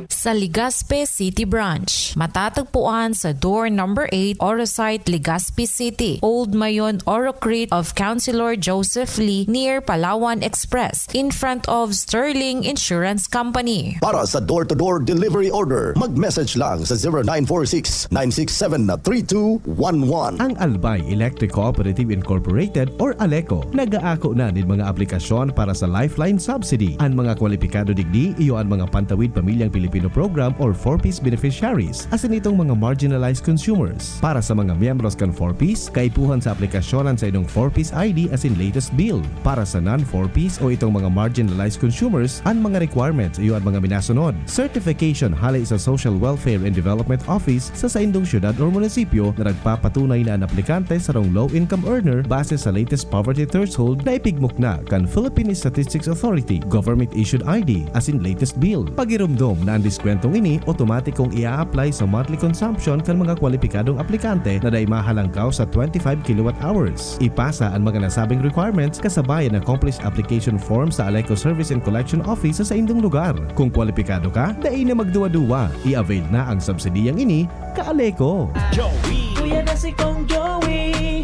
Sa Legazpi City Branch. Matatagpuan sa door number eight, Oro Site, Legazpi City, Old Mayon, Oro Crete of Councilor Joseph Lee near Palawan Express, in front of Sterling Insurance Company. Para sa door-to-door delivery order, mag-message lang sa zero nine four six, nine six seven, three two one one. Ang Albay Electric Cooperative Incorporated or ALECO nag-aako na nin mga aplikasyon para sa Lifeline Subsidy. An mga kwalipikado digdi iyo an mga Pantawid Pamilyang Pilipino Program or four Ps beneficiaries, asin itong mga marginalized consumers. Para sa mga miyembros kan four Ps, kaipuhan sa aplikasyon an saindong four Ps I D asin latest bill. Para sa non-four Ps o itong mga marginalized consumers, an mga requirements iyo an mga minasunod. Certification hale sa Social Welfare and Development Office sa saindong syudad or munisipyo na nagpapatunay na an aplikante sarong low-income earner base sa latest poverty threshold na ipigmukna kan Philippine Statistics Authority, government-issued I D, asin latest bill. Pagiromdom na an diskwentong ini otomatikong ia-apply sa monthly consumption kan mga kwalipikadong aplikante na dai mahalangkaw sa twenty-five kilowatt hours. Ipasa an mga nasabing requirements kasabay an accomplished application form sa ALECO Service and Collection Office sa saindong lugar. Kung kwalipikado ka, dai na magduwa-duwa. I-avail na ang subsidiyang ini, ka-ALECO! Joey. Kuya na si Kong Joey,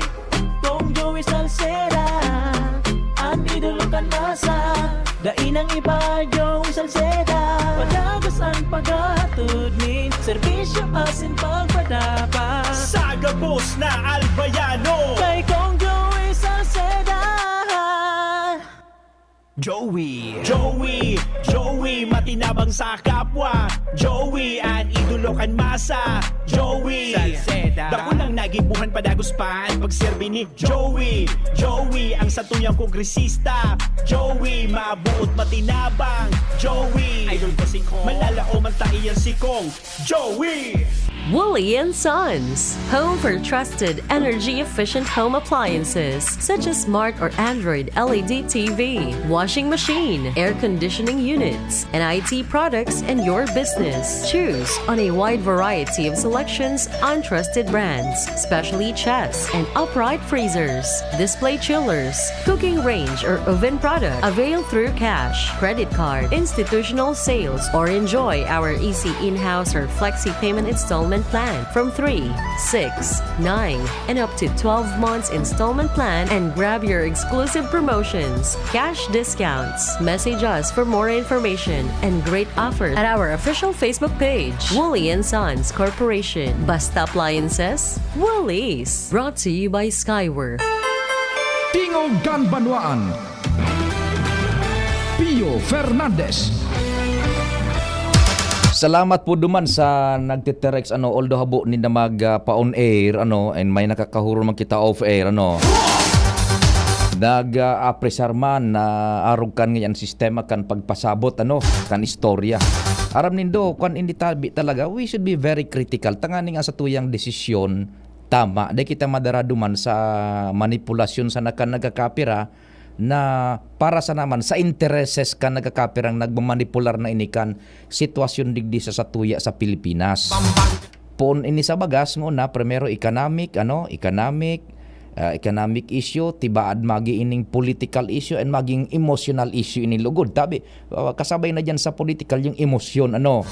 Kong Joey Salceda, an idolo kan masa. Dai nang iba, Joey Salceda. Padagos an paghatod nin serbisyo asin pagpadapa. Sa gabos na Albayano, kay Kong Joey Salceda. Joey. Joey, Joey, matinabang sa kapwa. Joey, an idolo kan masa. Joey. Salceda. Dakulang nagibuhan, padagos pa an pagserbi ni Joey. Joey, ang satuyang kongresista. Joey, mabuot, matinabang. Joey. Idol ko si Kong. Malalaoman ta iyan si Kong. Joey! Wooly and Sons, home for trusted energy-efficient home appliances such as smart or Android L E D T V, washing machine, air conditioning units, and I T products in your business. Choose on a wide variety of selections on trusted brands, specially chests and upright freezers, display chillers, cooking range or oven product. Avail through cash, credit card, institutional sales, or enjoy our easy in-house or flexi payment installment plan from three, six, nine, and up to twelve months installment plan and grab your exclusive promotions, cash discounts. Message us for more information and great offers at our official Facebook page, Wooly and Sons Corporation. Basta appliances, Woolies. Brought to you by Skyworth. Tingog kan Banwaan, Pio Fernandez. Salamat po duman sa nagtitext, ano, although habo ninda mag, ah, pa-on air, ano, and may nakakahuro man kita off air, ano. Nag, ah, apresar man na arog kan ngayon sistema kan pagpasabot, ano, kan istorya. Aram nindo, kwan, hindi tabi talaga, we should be very critical. Tanganing ang satuyang desisyon, tama. Di kita madara duman sa manipulasyon sa nakan nagkakapira, na para sa naman sa intereses kan nagkakapirang nagmamanipular na ini kan sitwasyon digdi sa satuya sa Pilipinas. Poon ini sa bagas, nguna, primero economic, ano, economic, ah, economic issue, tibaad magi ining political issue and maging emotional issue ini lugod. Tabi, ah, kasabay na diyan sa political yung emosyon, ano.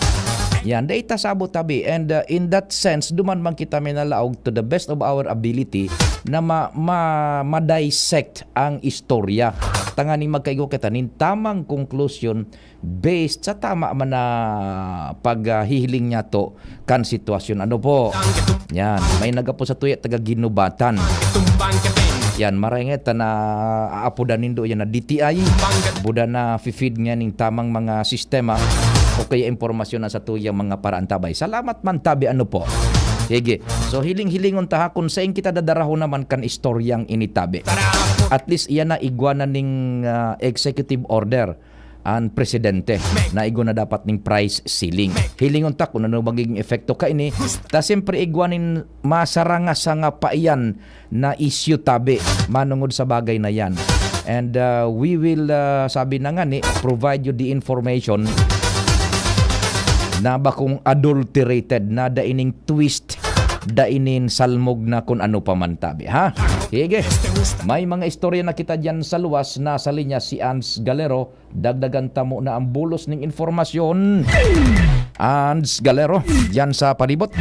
Yan, dai ta sabot tabi. And, ah, in that sense, duman man kita minalaog to the best of our ability na ma-, ma-, ma-dissect ang istorya. Tanganing magkaigo kita nin tamang conclusion based sa tama man na paghihiling niya to kan sitwasyon. Ano po? Yan, may nagapo sa tuya taga Ginubatan. Yan, maray nga ta na aapodan nindo yan na D T I. Buda na fi-feed nga ning tamang mga sistema o kaya impormasyon na sa tuyang mga paraan tabay. Salamat man tabi, ano po? Sige. So, hiling-hilingon ta ha, kung sain kita dadarahon naman kan istoryang ini tabi. At least, iyan na igwa na ning, ah, executive order an presidente na igwa na dapat ning price ceiling. Hilingon ta kung ano magiging epekto kaini. Ta siyempre, igwa nin masaranga-sanga pa iyan na isyu tabi manongod sa bagay na yan. And, uh, we will, uh, sabi na nga ni, provide you the information na bakong adulterated, na dai ning twist, dai nin salmog na kun ano pa man tabi, ha? Sige. May mga istorya na kita diyan sa luwas. Nasa linya si Ans Galero. Dagdagan ta mo na ang bulos ning informasyon. Ans Galero, diyan sa palibot.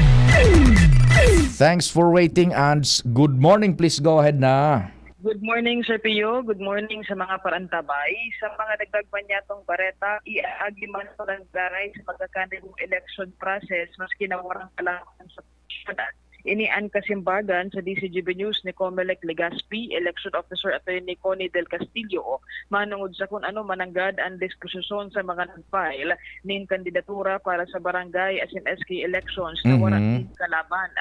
Thanks for waiting, Ans. Good morning, please go ahead na. Good morning, Sir Pio. Good morning sa mga parantabay. Sa mga nagdagman niyatong bareta, iaagi man o nagdaray sa pagkakanibong election process, maski na warang kalaban sa syudad. Ini an kasimbagan sa D C G B News ni Comelec Legazpi, Election Officer Attorney Connie Del Castillo, manungod sa kun ano mananggad an disposisyon sa mga nag-file nin kandidatura para sa barangay asin S K elections na wara Mhm. nin kalaban.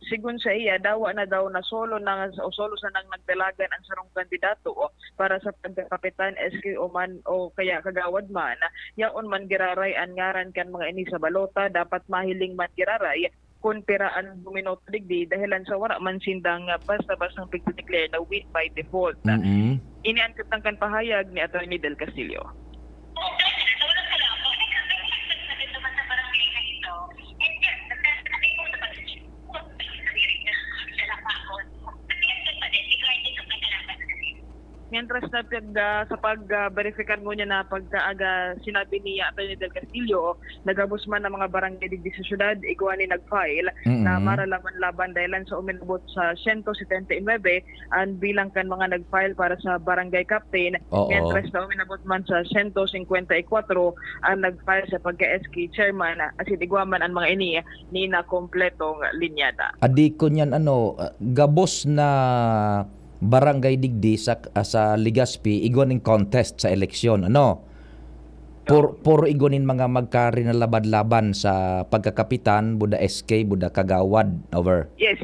Sigun saiya, dawa na daw na solo na o solo sanang nagdalagan ang sarong kandidato para sa pagkakapitan, S K o man o kaya kagawad man. Yaon man giraray an ngaran kan mga ini sa balota, dapat mahiling man giraray kun pira an buminoto digdi, dahelan sa wara man sindang, ah, basta-bastang pigde-declare na win by default. Mm-mm. Ini an katangkan pahayag ni Attorney Del Castillo. Mientras na pag, ah, sa pag, ah, beripikar ngunyan na pagkaaga, sinabi ni Attorney Del Castillo, nagabos man ang mga barangay digdi sa syudad, igwa ni nag-file na Mm. maralaman-laban dahilan sa uminabot sa siyento setenta y nuebe an bilang kan mga nag-file para sa barangay captain, Oo. mientras na uminabot man sa siyento singkwenta y kwatro an nag-file sa pagka-S K chairman, asin igwa man an mga ini ni na kompletong linyada. Adi ko niyan, ano, ah, gabos na barangay digdi sa, ah, sa Legazpi, igwa nin contest sa eleksyon, ano? Pur-, puro igwa nin mga magkarinalabad-laban sa pagkakapitan, buda S K, buda kagawad, over. Yes.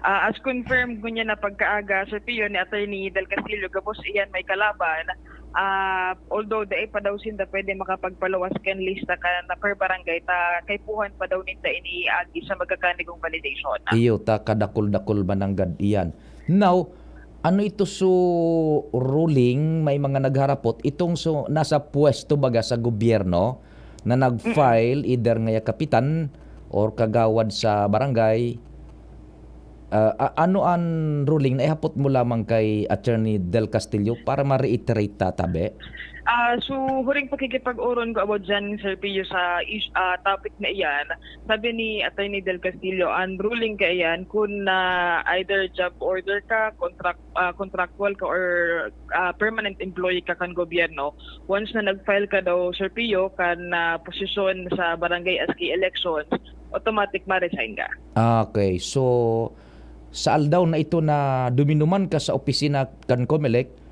Ah, as confirmed ngunyan na pagkaaga, Sir Pio, ni Attorney Del Castillo, gabos iyan may kalaban. Ah, although dai pa daw sinda pwede makapagpaluwas kan lista kan per barangay, ta kaipuhan pa daw ninda ini iagi sa magkakanibong validation. Iyo, ta kadakul-dakul mananggad iyan. Now, ano ito su ruling, may mga nagharapot, itong su nasa pwesto baga sa gobyerno na nag-file, Mm. either ngaya kapitan or kagawad sa barangay, ah, a-, ano an ruling na ihapot mo lamang kay Attorney Del Castillo para ma-reiterate ta tabi? Ah, so, huring pakikipag-oron ko about dyan, Sir Pio, sa is-, ah, topic na iyan. Sabi ni Attorney Del Castillo, ang ruling kaiyan, kun, ah, either job order ka, contract, ah, contractual ka, or, ah, permanent employee ka kan gobyerno, once na nag-file ka daw, Sir Pio, kan, ah, posisyon sa barangay S K elections, automatic ma-resign ka. Ah, okay. So, sa aldaw na ito na duminuman ka sa opisina kan Comelec,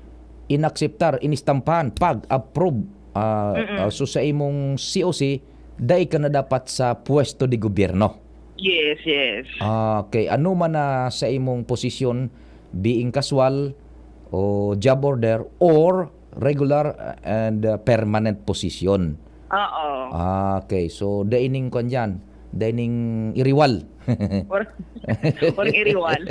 inakseptar, inistampahan, pag-approve, ah, Mm-mm. ah, so sa imong C O C, dai ka na dapat sa pwesto de gobyerno. Yes, yes. Ah, okay. Ano man na sa imong posisyon, being casual o job order or regular, uh, and, uh, permanent position? Oo. Ah, okay. So, dai ning kwan dyan. Dai ning iriwal. Or, or iriwal.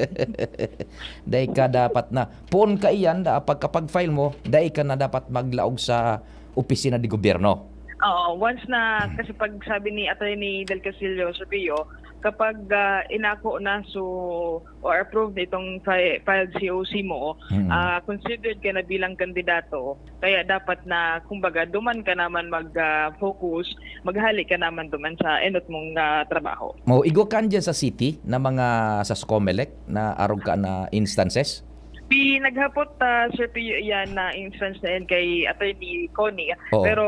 Dai ka dapat na. Poon ka iyan, da, pagkapag-file mo, dai ka na dapat maglaog sa opisina de gobyerno. Oo, once na, kasi pag sabi ni Attorney Del Castillo, Sir Pio, kapag, ah, inako na, so, or approved na itong fi-, filed C O C mo, Mm. ah, considered ka na bilang kandidato. Kaya dapat na, kumbaga, duman ka naman mag, ah, focus, maghali ka naman duman sa enot mong, ah, trabaho. Mo, igwa kan dyan sa city na mga sa Comelec na arog ka na instances? Pinaghapot, ah, Sir Pio, iyan na instance na yan kay Attorney Connie. Oo. Pero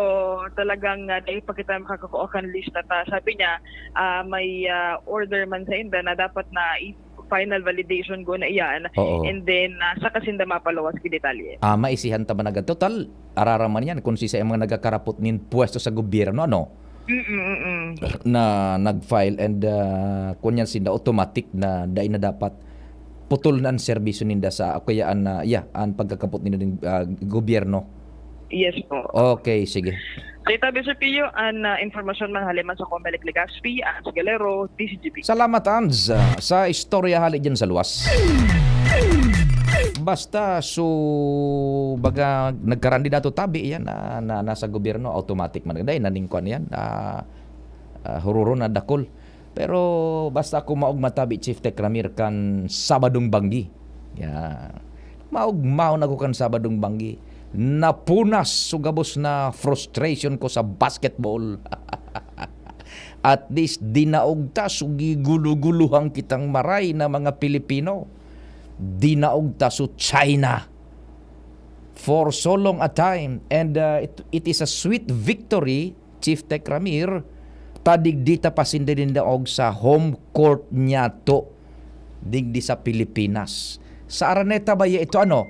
talagang, ah, dai pa kita makakakuha kan lista ta. Sabi niya, ah, may, ah, order man sa inda na dapat na i-, final validation ko na iyan. Oo. And then, ah, saka sinda mapaluwas ki detalye. Ah, maisihan ta man agad. Total, araraman yan kung sisay ang mga nagkakarapot nin pwesto sa gobyerno, ano? Mm, mm. na nag-file and, ah, kun yan sinda, automatic na dai na dapat putol na ang serbisyo ninda sa, o kaya an, ah, yeah, ang pagkakapot ninda ning, ah, gobyerno. Yes po. Okay, sige. Sa itabi sa Pio, an ah, informasyon man haliman sa Comelec Legazpi, Ans Galero, D Z G P. Salamat, Ans, ah, sa istorya hali dyan sa luwas. Basta, so, baga, nagkarandidato tabi yan na, na nasa gobyerno, automatic man. Dahil naningkwan yan, ah, ah, hururo na dakol. Pero basta ako maog matabi, Chief Tech Ramir, kan Sabadong Banggi. Yan. Maog maon ako kan Sabadong Banggi. Napunas so gabos na frustration ko sa basketball. At least, dinaog ta so giguluguluhan kitang maray na mga Pilipino. Dinaog ta so China for so long a time. And uh, it, it is a sweet victory, Chief Tech Ramir, ta digdi ta pa sinda dinaog sa home court niyato, digdi sa Pilipinas. Sa Araneta ba ito, ano?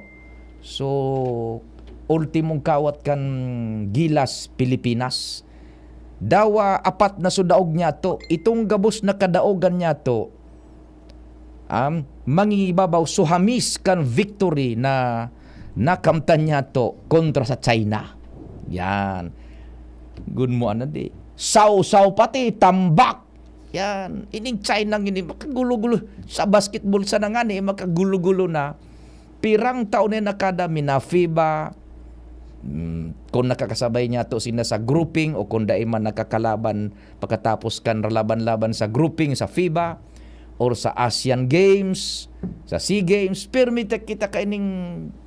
So, ultimong kawat kan Gilas, Pilipinas. Dawa apat na so daog niyato. Itong gabos na kadaogan niyato, um, mangingibabaw so hamis kan victory na nakamtan niyato kontra sa China. Yan. Gun mo, ano, di? Saw-saw pati, tambak. Yan. Ining China ngini, makagulo-gulo. Sa basketball sana ngani, makagulo-gulo na. Pirang taon na nakada, mina-FIBA. Mm, kung nakakasabay niyato sinda sa grouping o kung dai man nakakalaban pagkatapos kan laban-laban sa grouping sa FIBA or sa Asian Games, sa SEA Games, pirmi ta kita kaining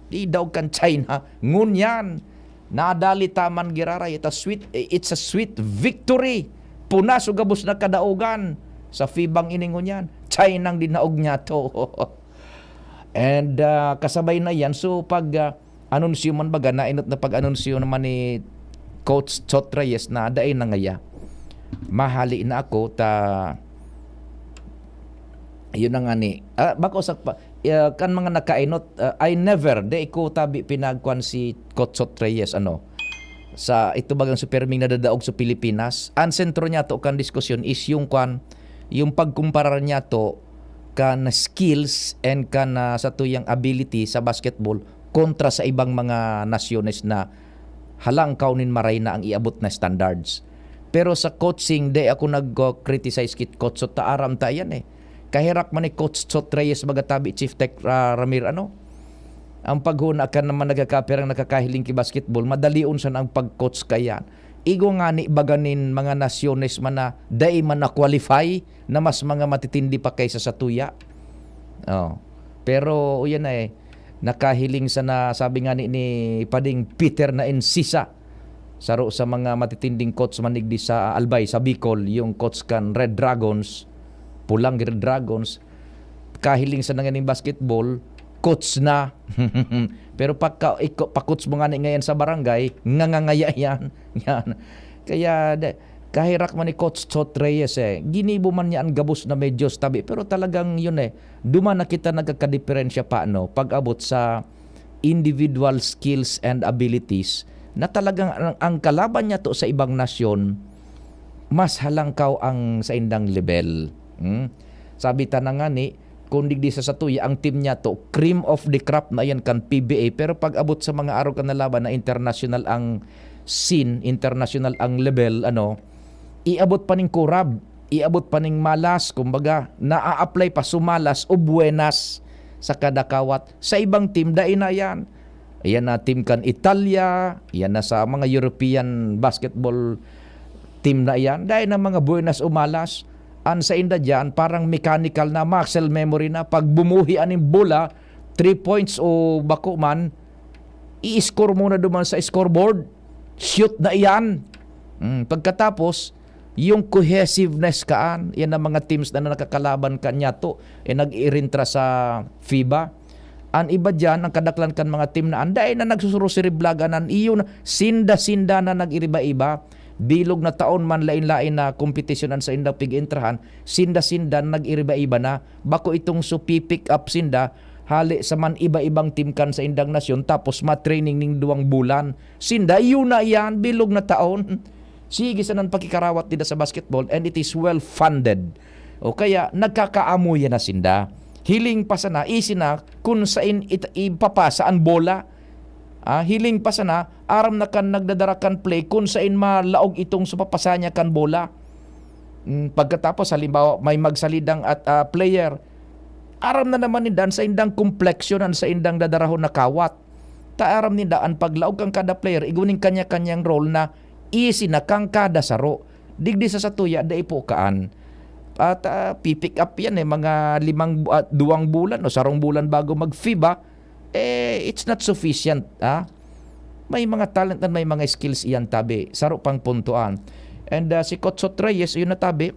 idaog kan China. Ngunyan, nadali ta man giraray, it's a sweet, it's a sweet victory. Punas o gabos na kadaogan sa FIBA ang ini ngunyan. China ang dinaog niyato. And, ah, kasabay na yan, so pag, ah, anunsyo man baga, nainot na pag-anunsyo naman ni Coach Chot Reyes na dai na ngaya. Mahali na ako, ta, yun na nga ni, ah, bako sa pa, ah, kan mga nakainot, ah, I never, di ko tabi pinagkuan si Coach Chot Reyes, ano, sa ito bagang superming nadadaog sa Pilipinas. Ang sentro niya to kan diskusyon is yung kwan, yung pagkumparar niya to kan skills and kan, ah, sa tuyang ability sa basketball kontra sa ibang mga nasyones na halangkaw nin maray na ang iabot na standards. Pero sa coaching, di ako nag-criticize kit Coach Chot, ta aram ta yan eh. Kaherak man ni Coach Chot Reyes, baga tabi, Chief Tech, ah, Ramir, ano? Ang paghuna kan naman nagkakapirang nakakahiling ki basketball, madalion siya na ang pag-coach kayan. Igo ngani baga nin mga nasyones man na dai man na-qualify na mas mga matitindi pa kaysa sa tuya. Oh. Pero, uyan na eh, nakahiling sana, sabi ngani ni Pading Peter na Encisa, saro sa mga matitinding coach man digdi sa Albay, sa Bicol, yung coach kan Red Dragons, Pulang Red Dragons, kahiling sa nanganing basketball, coach na. Pero pagka, iko, pa-coach mo ngani ngayon sa barangay, ngangangaya yan. Yan. Kaya, de, kaherak man ni Coach Chot Reyes eh. Ginibo man niya ang gabos na medyo tabi. Pero talagang yun eh. Duman na kita nagkakadiperensya pa, no? Pag-abot sa individual skills and abilities na talagang ang, ang kalaban niya to sa ibang nasyon, mas halangkaw ang saindang level. Hmm? Sabi ta na nga ni, kung digdi sa satuya, ang team niya to, cream of the crop na yan kan P B A, pero pag abot sa mga araw kan na laban na international ang scene, international ang level, ano, iabot pa ning kurab, iabot pa ning malas, kumbaga, naa-apply pa sumalas o buenas sa kada kawat. Sa ibang team, dai na yan. Ayan na team kan Italia, yan na sa mga European basketball team na yan. Dai na mga buenas o malas. Ang sa inda dyan, parang mechanical na muscle memory na. Pag bumuhi aning bola, three points o bako man, i-score mo na duman sa scoreboard. Shoot na iyan. Mm, pagkatapos, yung cohesiveness kaan, yan ang mga teams na nakakalaban kanya to, eh, nag-iirintra sa FIBA. An iba diyan, ang kadaklan kan mga team na anday na nagsusurusiriblagan an iyo na, sinda-sinda na nag-iriba-iba. Bilog na taon man, lain-lain na kompetisyon an saindang pig-entrahan, sinda-sinda na nag-iriba-iba na. Bako itong supi-pick up sinda, hali sa man iba-ibang team kan saindang nasyon, tapos ma-training ning duwang bulan. Sinda, iyo na yan, bilog na taon. Sige sana an pakikarawat ninda sa basketball and it is well funded. O kaya, nagkakaamuyan na sinda. Hiling pa sana, easy na kun sain it-, ipapasa an bola. Ah, hiling pa sana, aram na kan nagdadara kan play kun sain malaog itong sa papasa niya kan bola. Mm, pagkatapos, halimbawa, may magsalidang at, ah, player, aram na naman ninda an saindang kompleksyon, an saindang dadarahon na kawat. Ta aram ninda an paglaog kan kada player, igwa nin kanya-kanyang role na easy na kan kada saro. Digdi sa satuya, dai po kaan. At, ah, pi-pick up yan eh, mga limang bu-, ah, duwang bulan o sarong bulan bago mag-FIBA, eh, it's not sufficient, ah. May mga talent and may mga skills iyan, tabi. Saro pang puntoan. And, ah, si Coach Sot Reyes, yun na tabi.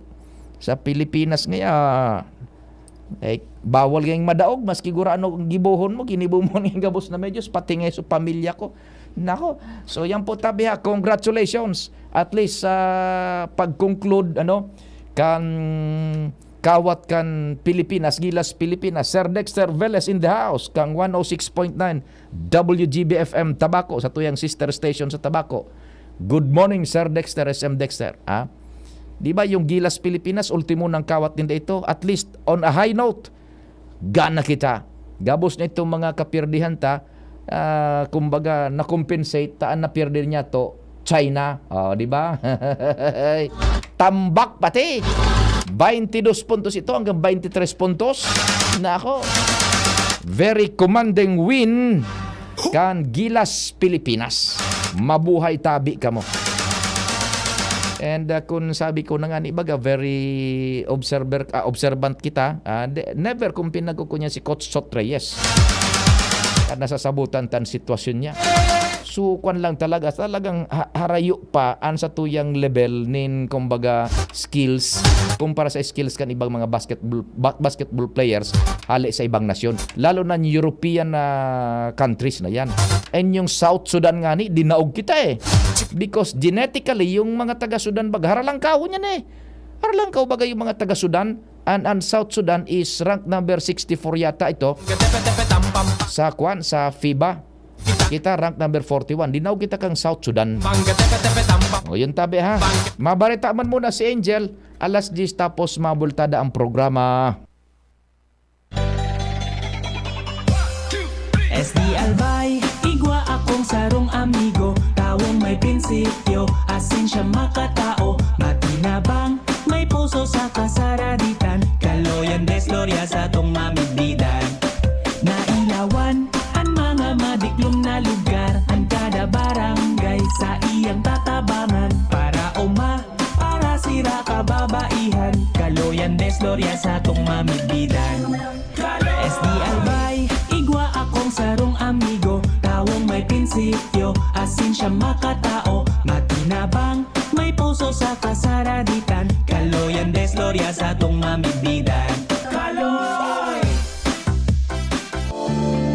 Sa Pilipinas ngaya, eh, bawal ngayong madaog, maski gurano ang gibohon mo, ginibo mo ngayong gabos na medyos, pati nga sa pamilya ko. Nako, so yan po tabi ha, congratulations. At least sa pag-conclude, ano, kan kawat kan Pilipinas, Gilas Pilipinas, Sir Dexter Velez in the house, kang one oh six point nine W G B F M Tabaco, sa tuyang sister station sa Tabaco. Good morning, Sir Dexter, S M Dexter. Ah? Di ba yung Gilas Pilipinas, ultimo ng kawat ninda ito? At least, on a high note, gana kita. Gabos na itong mga kapirdihan ta, ah, kumbaga, na-compensate, taan na pirdi niya to, China. Oh, di ba? Tambak pati. Baintidos puntos ito hanggang baintitres puntos. Nako. Very commanding win kan Gilas Pilipinas. Mabuhay tabi kamo. And, ah, kung sabi ko na nga ni baga, very observer, ah, observant kita, ah, de-, never kung pinagkukunya si Coach Sot Reyes. At nasasabutan tan sitwasyon niya. So, kwan lang talaga, talagang ha-, harayo pa an satuyang level nin, kumbaga, skills kumpara sa skills kan ibang mga basketball, ba-, basketball players hale sa ibang nasyon. Lalo na European na countries na yan. And yung South Sudan nga ni, dinaog kita eh. Because genetically, yung mga taga Sudan baga, haralangkaw niyan eh. Haralangkaw baga yung mga taga Sudan. And, and South Sudan is rank number sixty-four yata ito. Sa kwan, sa FIBA. Kita rank number forty-one. Dinaog kita kang South Sudan. O, yun tabi ha. Mabareta man muna si Angel. Alas diyes tapos mabultada ang programa. S D Albay, igwa akong sarong amigo, tawong may prinsipyo, asin siya makatao, matinabang, may puso sa kasaraditan, kaloyan, desglorya sa tong mamidbidan. Nailawan an mga madiklom na lugar, an kada barangay sa iyang tatabangan, para uma, para sira kababaihan, kaloyan, desglorya sa tong mamidbidan. S D Albay, igwa akong sarong amigo, tawong may prinsipyo, asin siya makatao, matinabang, may puso sa kasaraditan, kaloyan, desglorya sa tong mamidbidan. Kaloy!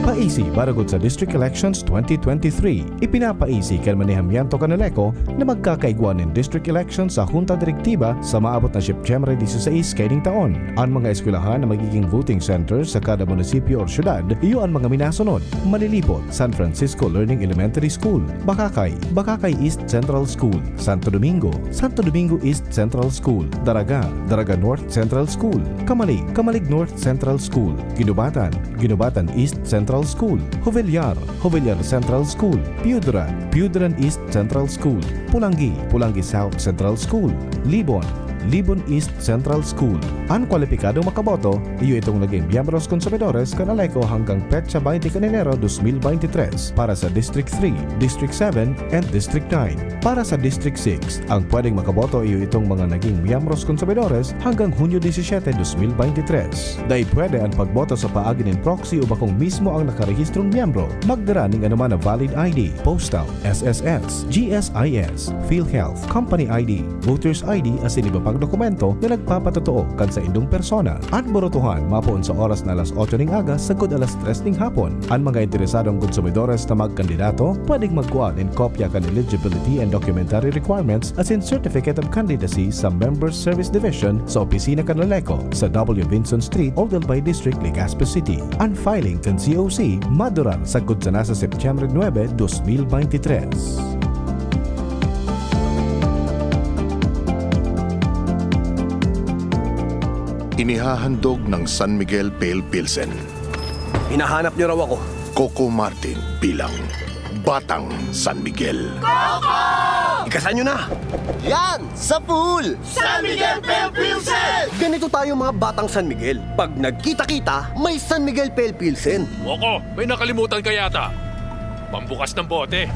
Paisi, baragod sa District Elections twenty twenty-three, ipinapaisi kan Manejamiento kan Aleco na magkakaigwa nin district election sa Junta Direktiba sa maabot na Septyembre dieciséis kaini taon. An mga eskwelahan na magiging voting center sa kada munisipyo or syudad, iyo an mga minasunod: Malilipot, San Francisco Learning Elementary School; Bacacay, Bacacay East Central School; Santo Domingo, Santo Domingo East Central School; Daraga, Daraga North Central School; Camalig, Camalig North Central School; Guinobatan, Guinobatan East Central School; Jovellar, Jovellar Central School; Piedra, Piedran East Central School; Polangui, Polangui South Central School; Libon, Libon East Central School. An kwalipikadong makaboto, iyo itong naging miyembros konsumidores kan Aleco hanggang petsa baynte kan Enero dos mil baynte tres para sa District three, District seven, and District nine. Para sa District six, ang pwedeng makaboto iyo itong mga naging miyembros konsumidores hanggang Hunyo disisiete, dos mil baynte tres. Dai pwede an pagboto sa paagi nin proxy o bakong mismo ang nakarehistrong miyembro. Magdara nin anoman na valid I D, postal, S S S, G S I S, PhilHealth, Company I D, Voter's I D asin iba pang dokumento na nagpapatotoo kan saindong persona. An borotohan mapoon sa oras na alas otso ning aga sagkod alas tres ning hapon. An mga interesadong konsumidores na magkandidato pwedeng magkua nin kopya kan eligibility and documentary requirements asin Certificate of Candidacy sa Members Service Division sa opisina kan Aleco sa W Vinson Street, Oglabay District, Legazpi City. An filing kan C O C madurar sagkod sana sa Septyembre nuebe, dos mil baynte tres. Inihahandog ng San Miguel Pale Pilsen. Hinahanap niyo raw ako. Coco Martin bilang Batang San Miguel. Ikasan niyo na! Yan! Sa pool! San Miguel Pale Pilsen! Ganito tayo, mga Batang San Miguel. Pag nagkita-kita, may San Miguel Pale Pilsen. Coco, may nakalimutan ka yata. Pambukas ng bote.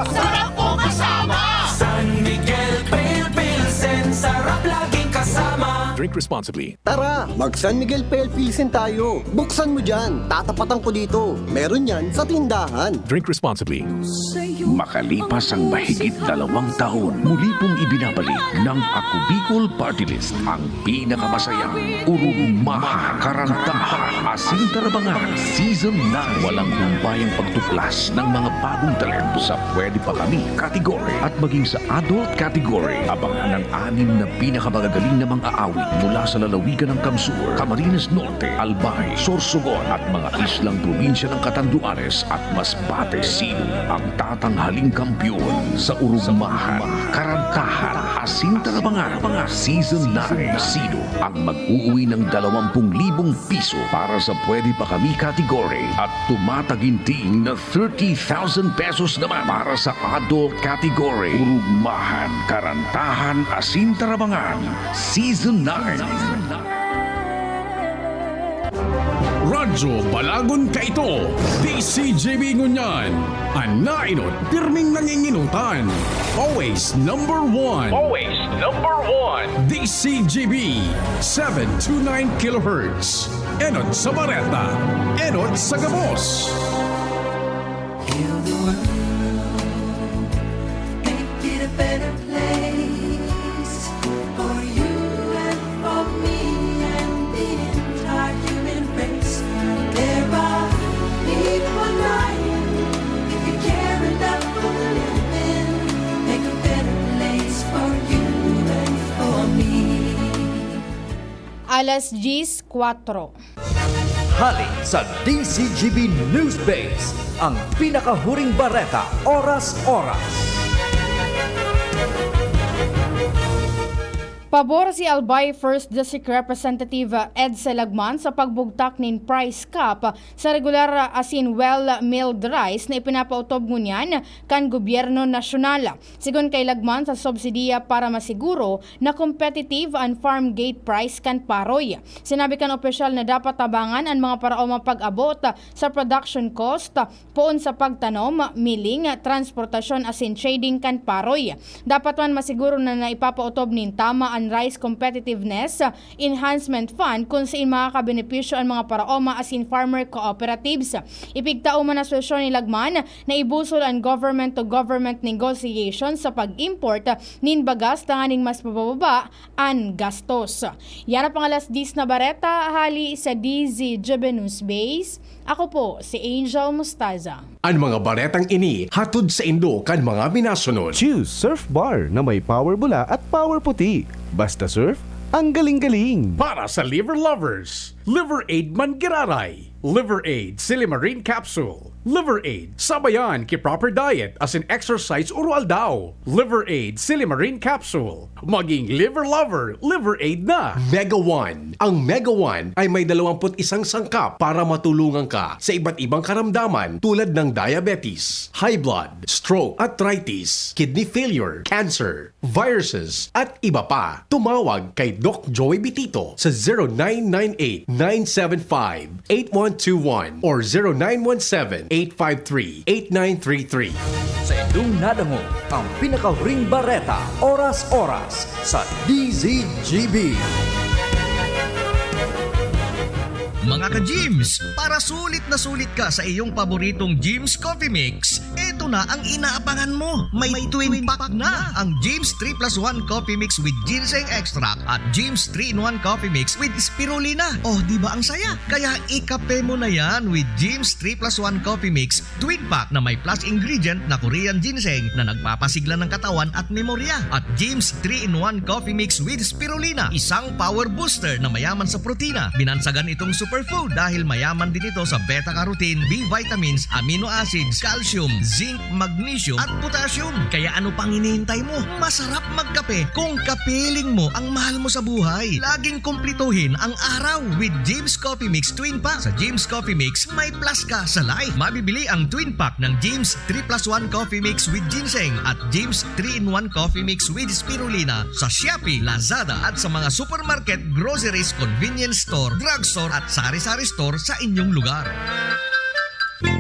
Sarap ko kasama! San Miguel Pale Pilsen, sarap laging kasama. Drink responsibly. Tara, mag San Miguel Pale Pilsen tayo. Buksan mo dyan, tatapatan ko dito. Meron yan sa tindahan. Drink responsibly. Makalipas ang mahigit dalawang taon, muli pong ibinabalik ng Ako Bicol Party List ang pinakamasayang Urugmahan, Karantahan, Asin Tarabangan Season nine. Walang humpayang pagtuklas ng mga bagong talento sa Pwede Pa Kami category at maging sa adult category. Abangan ang anim na pinakamagagaling na mga awit mula sa lalawigan ng Kamsur, Camarines Norte, Albay, Sorsogon at mga islang probinsya ng Catanduanes at Masbate. Sino ang tatanghaling kampiyon sa Urugmahan, Karantahan, Asin Tarabangan, mga Season nine? Sino ang mag-uuwi ng dalawampung libong piso para sa Pwede Pa Kami category at tumataginting na thirty thousand pesos naman para sa adult category? Urugmahan, Karantahan, Asin Tarabangan, Season nine. Radyo Balagon kaito, D C G B ngunyan. An naenot, pirming nanginginutan. Always number one. Always number one. D C G B, seven two nine kilohertz. Enot sa bareta, enot sa gabos. Heal the world, make it a better place for you and for me and the entire human race. There are people dying. If you care enough for the living, make a better place for you and for me. Alas diyes kwatro. Hali sa D C G B News Base, ang pinakahuring bareta, oras-oras. Pabor si Albay First District Representative Edsel Lagman sa pagbugtak nin price cap sa regular asin well milled rice na ipinapaotob ngunyan kan gobyerno nasyonal. Sigon kay Lagman, sa subsidiya para masiguro na competitive an farm gate price kan paroy. Sinabi kan opisyal na dapat tabangan an mga paraoma pag-abot sa production cost, poon sa pagtanom, milling, transportasyon asin trading kan paroy. Dapat man masiguro na naipapaotob nin tama an Rice Competitiveness Enhancement Fund, kun sain makakabenepisyo an mga paraoma asin farmer cooperatives. Ipigtao man na suhestyon ni Lagman na ibusol an government-to-government negotiation sa pag-import nin bagas tanganing mas mabababa an gastos. Yan ang pang alas diyes na bareta hali sa D Z G B News Base. Ako po si Angel Mostaza. An mga baretang ini hatod saindo kan mga minasunod. Choose Surf Bar na may power bula at power puti. Basta surf, ang galing-galing. Para sa liver lovers, Liver Aid man giraray. Liver Aid Silimarin Capsule. Liver Aid, sabayan ki proper diet asin exercise oro-aldaw. Liver Aid Silimarin Capsule. Maging liver lover, Liver Aid na. Mega One. Ang Mega One ay may dalawampu't isang sangkap para matulungan ka sa iba't ibang karamdaman tulad ng diabetes, high blood, stroke, arthritis, kidney failure, cancer, viruses, at iba pa. Tumawag kay Doc Joey Bitito sa zero nine nine eight, nine seven five, eight one two one or zero nine one seven, eight five three, eight nine three three. Sa indong nadangog ang pinakahuring bareta, oras-oras, sa D Z G B. Mga ka-Gyms, para sulit na sulit ka sa iyong paboritong Gyms Coffee Mix, eto na ang inaabangan mo. May twin pack na ang Gyms three plus one Coffee Mix with Ginseng Extract at Gyms three-in-one Coffee Mix with Spirulina. Oh, di ba ang saya? Kaya ikape mo na yan with Gyms three plus one Coffee Mix Twin Pack na may plus ingredient na Korean Ginseng na nagpapasigla ng katawan at memorya. At Gyms three-in-one Coffee Mix with Spirulina, isang power booster na mayaman sa protina. Binansagan itong superfood dahil mayaman din ito sa beta-carotene, B vitamins, amino acids, calcium, zinc, magnesium at potassium. Kaya ano pang hinihintay mo? Masarap magkape kung kapiling mo ang mahal mo sa buhay. Laging kumplituhin ang araw with James Coffee Mix Twin Pack. Sa James Coffee Mix, may plus ka sa life. Mabibili ang Twin Pack ng James three plus one Coffee Mix with Ginseng at James three-in-one Coffee Mix with Spirulina sa Shopee, Lazada at sa mga supermarket, groceries, convenience store, drugstore at sari-sari store sa inyong lugar.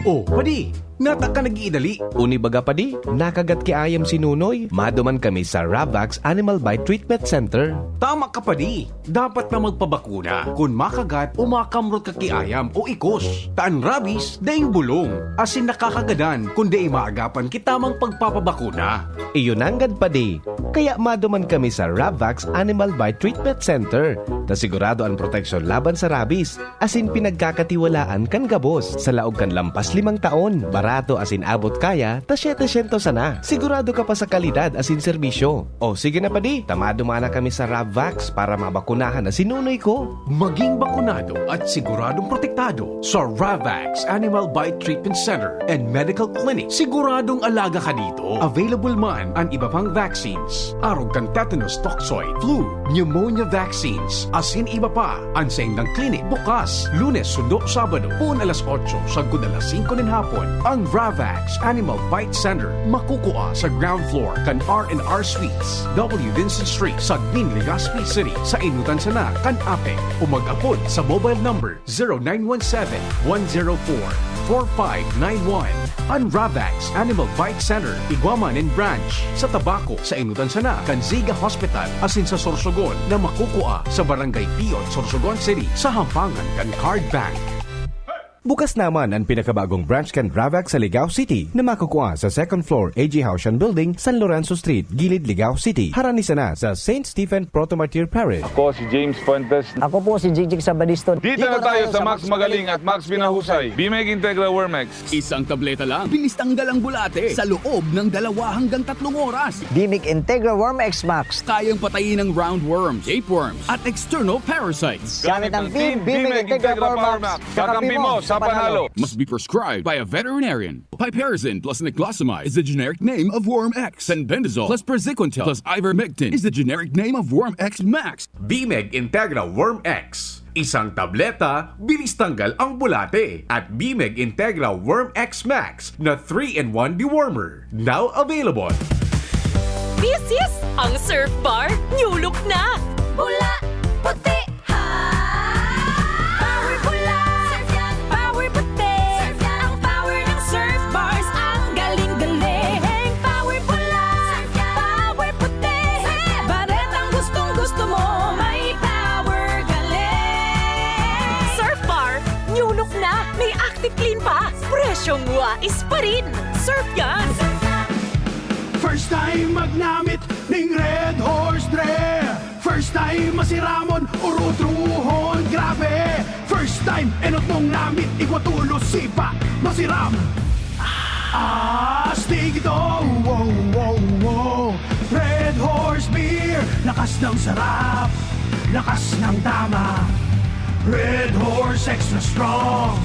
Oh, padi, nata ka nag-iidali. Uni baga padi, nakagat ki ayam si Nunoy. Maduman kami sa Ravax Animal Bite Treatment Center. Tama ka padi, dapat na magpabakuna kun makagat o makamrot ka ki ayam o ikos. Ta an rabies, daing bulong, asin nakakagadan kun dai maagapan ki tamang pagpapabakuna. Iyo nanggad padi, kaya maduman kami sa Ravax Animal Bite Treatment Center, ta sigurado an proteksyon laban sa rabies. Asin pinagkakatiwalaan kan gabos. Sa laog kan lampas limang taon, barato asin abot kaya ta setecientos sana. Sigurado ka pa sa kalidad asin serbisyo. O sige na padi, ta maduman na kami sa Ravvax para mabakunahan na si Nunoy ko. Maging bakunado at siguradong protektado sa Ravax Animal Bite Treatment Center and Medical Clinic. Siguradong alaga ka dito. Available man an iba pang vaccines, arog kan tetanus toxoid, flu, pneumonia vaccines, asin iba pa. An saindang klinik bukas, Lunes sundo Sabado, poon alas otso sagkod alas singko nin hapon. Ang Ravax Animal Bite Center makukua sa ground floor kan R and R Suites, W Vincent Street, Sagmin, Legazpi City, sa enotan sana kan APEC, o mag-apod sa mobile number zero nine one seven, one zero four, four five nine one. An Ravax Animal Bite Center igwa man nin branch sa Tabaco, sa enotan sana kan Ziga Hospital, asin sa Sorsogon na makukua sa Barangay Piot, Sorsogon City, sa hampangan kan Card Bank. Bukas naman an pinakabagong branch kan Ravax sa Ligao City na makukua sa second floor A G Haushan Building, San Lorenzo Street, Gilid, Ligao City, harani sana sa Saint Stephen Proto-Martyr Parish. Ako si James Fuentes. Ako po si Jigjig Sabadiston. Dito na tayo sa Max Magaling at Max Pinahusay. Bimeg Integra Worm X. Isang tableta lang, bilis tanggal ang bulate sa loob ng dalawa hanggang tatlong oras. Bimig Integra Worm X Max. Kayang patayin ang roundworms, tapeworms, at external parasites. Gamit ang Team Bimig Integra Power Max, kakampi mo sa panalo. Must be prescribed by a veterinarian. Piperazine plus niclosamide is the generic name of Worm X. Fenbendazole plus praziquantel plus ivermectin is the generic name of Worm X Max. Bimeg Integra Worm X. Isang tableta, bilis tanggal ang bulate. At Bimeg Integra Worm X Max na three-in-one dewormer. Now available. This is ang Surf Bar. New look na! Pula, puti, ha! Power pula! Surf yan! Power puti! Surf yan! Ang power ng Surf Bars, ang galing-galing! Power pula! Surf yan! Power puti! Surf yan! Baretang gustong-gusto mo, may power galing! Surf Bar, new look na! May Active Clean pa! Presyong wais pa rin! Surf yan! First time magnamit ning Red Horse Dre. First time masiramon, urutrohon, grabe. First time, enot mong namit, igwa tulos, sipa, masiram. Astig ito, wow, wow, wow. Red Horse Beer, lakas ng sarap, lakas ng tama. Red Horse Extra Strong,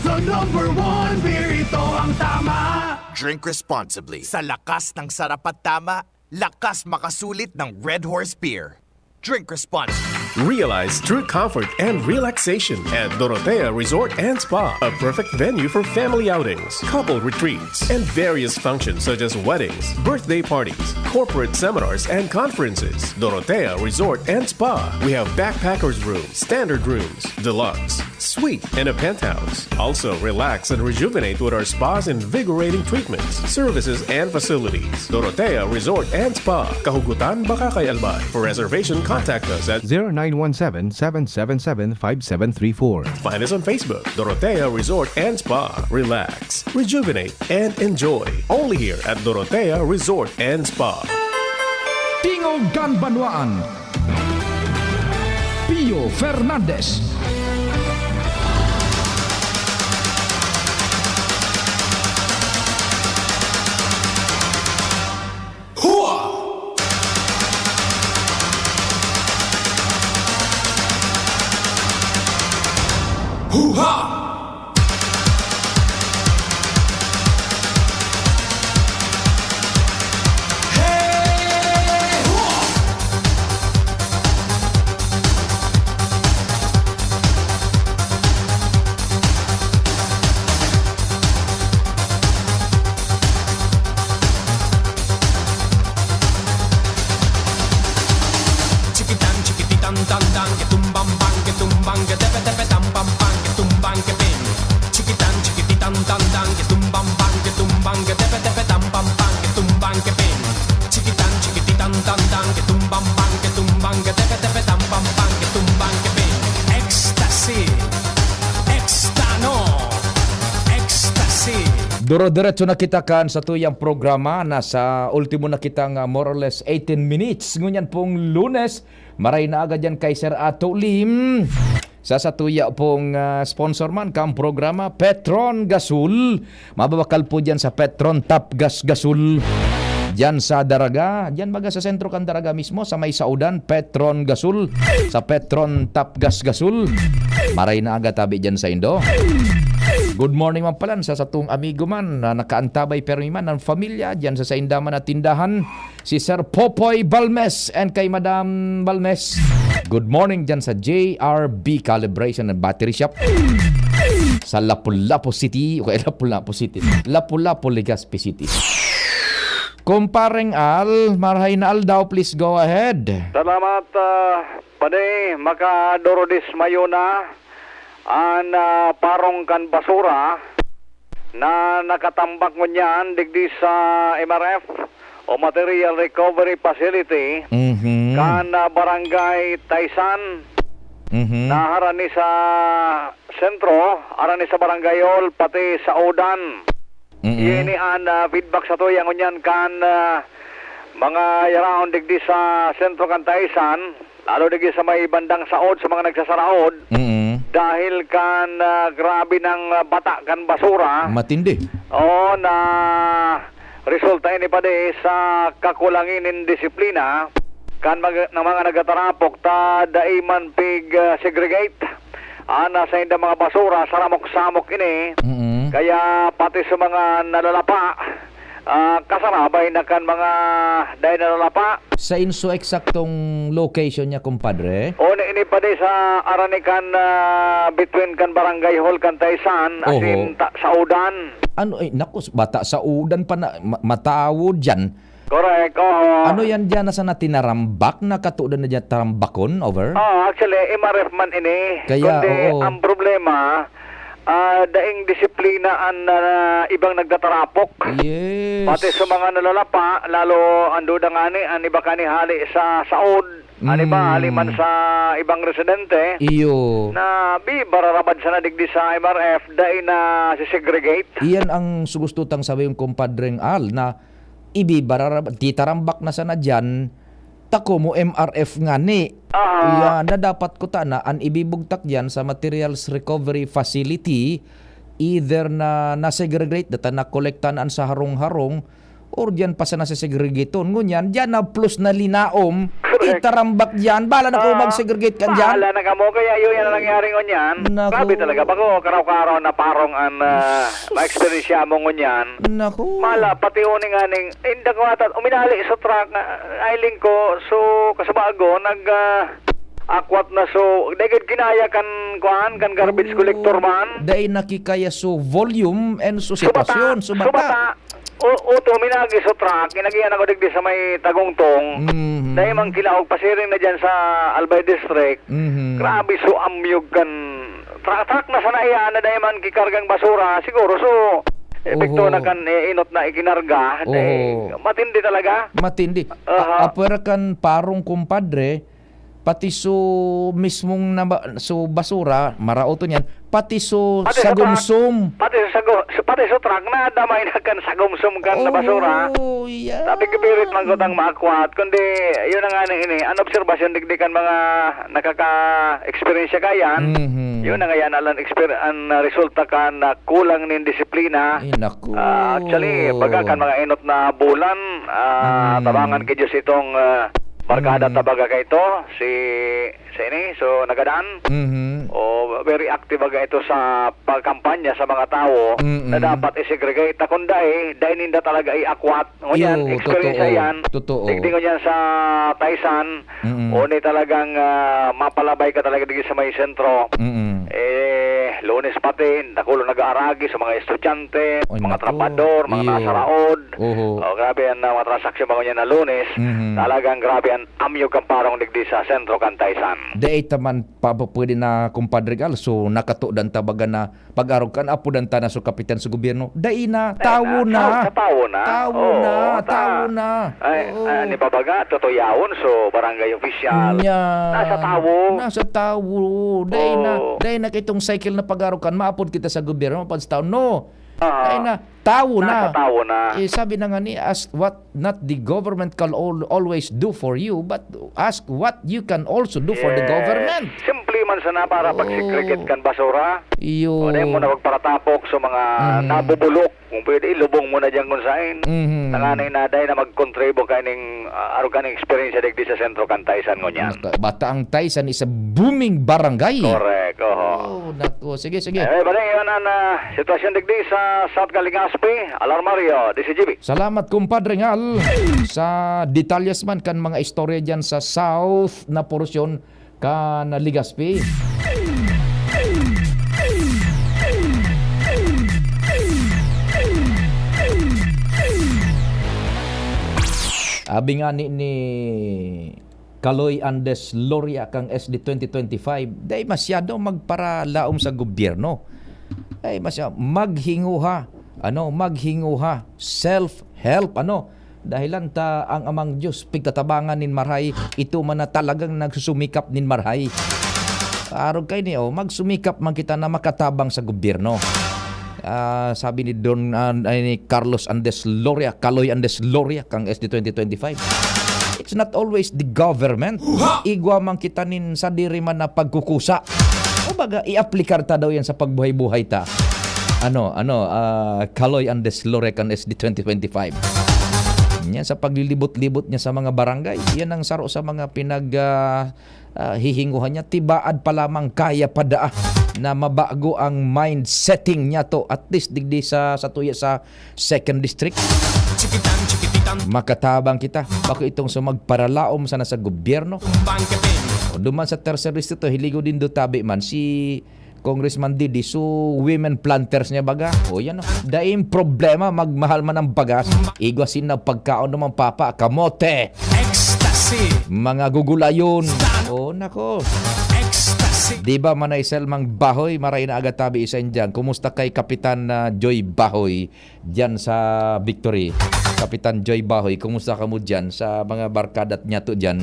the number one beer, ito ang tama. Drink responsibly. Sa lakas ng sarap at tama, lakas makasulit ng Red Horse Beer. Drink responsibly. Realize true comfort and relaxation at Dorotea Resort and Spa, a perfect venue for family outings, couple retreats, and various functions such as weddings, birthday parties, corporate seminars, and conferences. Dorotea Resort and Spa. We have backpackers room, standard rooms, deluxe, suite, and a penthouse. Also, relax and rejuvenate with our spa's invigorating treatments, services, and facilities. Dorotea Resort and Spa, Kahugutan, Bacacay, Albay. For reservation, contact us at zero nine one seven, seven seven seven, five seven three four. Find us on Facebook, Dorotea Resort and Spa. Relax, rejuvenate, and enjoy. Only here at Dorotea Resort and Spa. Tingog kan Banwaan. Pio Fernandez. Hua! Huha! Pampang ke tumbang ke tepe-tepe tam pampang ke tumbang ke pe. Ecstasy. Extano. Ecstasy. Duro-diretso na kita kan satuyang programa. Nasa ultimo na kita nga more or less eighteen minutes. Ngunyan pong Lunes, maray na aga dyan kay Sir Ato Lim. Sa satuya pong, ah, sponsor man kang programa, Petron Gasol. Mababakal po diyan sa Petron Top Gas Gasol. Diyan sa Daraga, diyan baga sa sentro kan Daraga mismo, sa may Saudan, Petron Gasol. Sa Petron Top Gas Gasol. Maray na aga tabi diyan sa Indo. Good morning man palan sa satong amigo man na nakaantabay permi man ng familia diyan sa sainda man na tindahan. Si Sir Popoy Balmes and kay Madam Balmes. Good morning dyan sa J R B Calibration and Battery Shop sa Lapu-Lapu City. Okay, Lapu-Lapu City. Lapu-Lapu, Legazpi City. Kumpareng Al, marahay na aldaw, please go ahead. Salamat, ah, Padi. Makaduro dismayo na an, ah, parong kan basura na nakatambak ngunyan digdi sa M R F o Material Recovery Facility Mhm. kan, ah, Barangay Taysan, Mhm. na harani sa sentro, harani sa Barangay Hall, pati sa Udan. Mm-mm. Ini an, ah, feedback sa tuya ngunyan kan, ah, mga yaraon digdi sa sentro kan Taysan, lalo digdi sa may bandang saod sa mga nagsasaraod, Mm-mm. dahil kan, ah, grabe nang, ah, bata kan basura. Matindi. Oo, na resulta ini padi sa kakulangan nin disiplina kan mag-, ng mga nagtatarapok ta dai man pig, ah, segregate. Ana sa inda mga basura, saramok-samok ini. Mm-mm. Kaya pati sa mga nalalapa, ah, kasarabay na kan mga dai nalalapa. Sa inso eksaktong location niya, kumpadre? O, ni-, ini pa di sa arani kan, ah, between kan Barangay Hall kan Taysan, Oho. asin ta-, sa Udan. Ano, eh, naku, bata sa Udan pa na, ma-, matawod dyan. Correct, oo. Ano yan diyan na sana tinarambak? Nakatudan na diyan tarambakon? Over? Ah, actually, M R F man ini. Kaya, Kundi oo. ang problema, ah, daing disiplina an, ah, ibang nagtatarapok. Yes. Pati sa mga nalalapa, lalo ang duda ngani, ang iba kani hali sa saod, ang iba Mm. hali man sa ibang residente. Iyo. Na bi, bararabad sana digdi sa M R F, dai na si segregate. Iyan ang sugustutang sabi yung kumpadreng Al, na ibi bararab-, titarambak na sana diyan, ta komo M R F ngani. Aha. Iyan, na dapat kutana, an ibibugtak diyan sa Materials Recovery Facility, either na, na-segregate, data na kolekta na an sa harong-harong, or diyan pa sana sa segregaton. Ngunyan, diyan na plus na linaom, Correct. itarambak diyan. Bahala na kung Ah, mag-segregate ka diyan. bahala na kamo. Kaya yun yan ang nangyari ngunyan. Naku. Grabe talaga. Bako, karaw-karaw na parong an, ah, Sus. ma-experience mo ngunyan. Naku. Mala, pati uni nga ning, inda ko ata, uminali sa truck nga, ailing ko, so, kasubago, nag, ah, akwat na, so, dagad kinaya kan, kuan, kan garbage collector man. Dai nakikaya, so, volume and so, So, bata. sitwasyon, so, So, bata. bata. O, uto, minagi sa truck, inagihan ako digdi sa may Tagungtong. Mhm. Dai man kilaog, pasiring na dyan sa Albay District. Mhm. Grabe, so, amyog kan Truck, truck na sana iyan na dai man kikargang basura, siguro. So, epekto Oho. na kan, eh, inot na ikinarga. Oho. Eh, matindi talaga. Matindi. Aha. A-, apwera kan parong, kumpadre, pati so mismong naba-, so basura, maraot niyan, pati so Pati sa truck. sagumsum. Pati sa sago-, sa, pati sa truck na damay na kan sagumsum kan na basura. Oh, yeah. Sabi ko, pirit man ko tang maakwat. Kundi, yun na nga ni ini, an obserbasyon digdi kan mga nakaka-experience siya kayan, Mhm. yun na nga yan, alang exper-, an, ah, resulta kan, ah, kulang nin disiplina. Ay, naku. Ah, actually, baga kan mga inot na bulan, ah, Mm. tabangan ki Diyos itong, ah, barkada Mm. tabaga kay ito, si, si ini, so, nagadan. Mhm. O, very active baga ito sa pagkampanya sa mga tawo Mm-mm. na dapat i-segregate. Ta kung dai, dai ninda talaga iakwat. Ngunyan, Yo, experience totoo, yan. totoo. Digdi ngunyan sa Taysan, Mm. o ni talagang, ah, mapalabay ka talaga digdi sa may sentro. Mm. Eh, Lunes pati, dakulo nag-aaragi sa mga estudyante, Ay, mga naku. trabahador, mga Iyo. nasaraod. Oho. Oh, grabe ang, ah, mga transaksyon ba ngunyan na Lunes. Mhm. Talagang grabe ang amyo kan parong digdi sa sentro kan Taysan. Dai ta man pa pwede na, kumpadre Gal, so nakatudan ta baga na pag-arog kan apudan ta na so kapitan sa gobyerno. Dai na, Dai tawo na, na. Sa tawo na. Tawo Oo, na, ta- tawo na. Ay, Oo. ah, ni babaga, tutuyawon, so barangay official. Nya. Nasa tawo. Nasa tawo. Dai na, Oo. dai na kitong cycle na pag-arog kan maapod kita sa gobyerno, maapod sa tawo. No. Ah. Dai na, tawo na. Nasa tawo na. Eh, sabi na nga ni, ask what not the government can al-, always do for you, but ask what you can also do for the Eh, government. Simple man sana para Oo. pagsegregate kan basura. Iyo. O, dai mo na magparatapok sa mga Mhm. nabubulok. Kung pwede, ilubong mo na diyan kung sain. Mhm. Tanganay na, dai na magkontribo kaining, ah, arog kaning eksperyensya digdi sa sentro kan Taysan ngunyan. Basta, bata ang Taysan is a booming barangay. Correct, oho. Oh, naku. Sige, sige. Eh, balik, iwan ang, ah, sitwasyon digdi sa South Legazpi. Alarmario, D C G B. Salamat, kumpadre Ngal, sa detalyes man kan mga istorya diyan sa South na porsyon kan Legazpi. Abi nga ni, ni Kaloy Andes Loria kang S D twenty twenty-five, dai masyado magparalaom sa gobyerno. Dai masya-, maghinguha, ano, maghinguha, self-help, ano. Dahilan ta ang Amang Diyos pigtatabangan nin marahay, ito man na talagang nagsusumikap nin marahay. Arog kaini, oh, magsumikap man kita na makatabang sa gobyerno. Ah, sabi ni Don, ah, ay, ni Carlos Andes Loria, Kaloy Andes Loria, kang S D twenty twenty-five. It's not always the government. Igwa man kita nin sadiri man na pagkukusa. Kumbaga, i-aplikar ta daw yan sa pagbuhay-buhay ta. Ano, ano, ah, Kaloy Andes Loria kan S D twenty twenty-five. Yan, sa paglilibot-libot niya sa mga barangay, yan ang saro sa mga pinag, ah, ah, hihinguhan niya. Tibaad pa lamang kaya pa daa na mabago ang mind setting niya to. At least, digdi sa, sa tuya sa second district. Makatabang kita. Bako itong sa magparalaom sana sa gobyerno. O duman sa tercer distrito, hiligo din do tabi man si Congressman Didi, so women planters niya baga. O yan, oh. Daing problema, magmahal man ang bagas. Igwa sina pagkaon naman, papa, kamote. Ecstasy. Mga gugulayon. O, nako. Ecstasy. Di ba, Manay Selmang Bahoy, maray na aga tabi isa indian. Kumusta kay Kapitan, ah, Joy Bahoy? Diyan sa Victory. Kapitan Joy Bahoy, kumusta kamo diyan sa mga barkada at nyato diyan?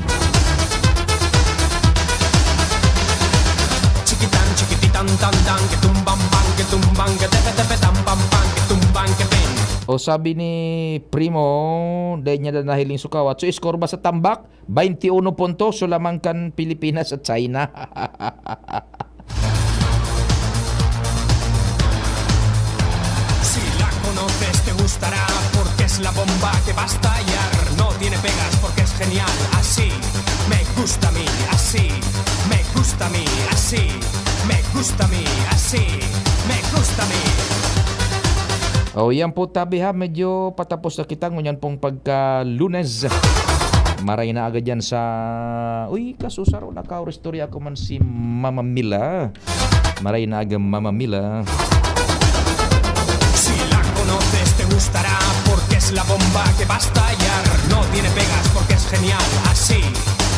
Chikitan, chikititan, tan, tan, kitumbang, bang, kitumbang, katepe, tepe, tam, pam, pam, kitumbang, kepeng. O sabi ni Primo, dahil niya na nahiling sukawat. So, score ba sa tambak? Bainti uno puntos, so lamang kan Pilipinas at China. Si la conoces, te gustará, porque es la bomba que va a estallar. No tiene pegas, porque es genial. Así me gusta a mí, así me gusta a mí, así me gusta a mí, así me gusta a mí. O, yan po, tabi ha, medyo patapos na kita ngunyan pong pagka Lunes. Maray na aga dyan sa, uy, kasusaro, nakaoristorya ako man si Mama Mila. Maray na aga, Mama Mila. Si la conoces, te gustará, porque es la bomba que va a estallar. No tiene pegas, porque es genial. Así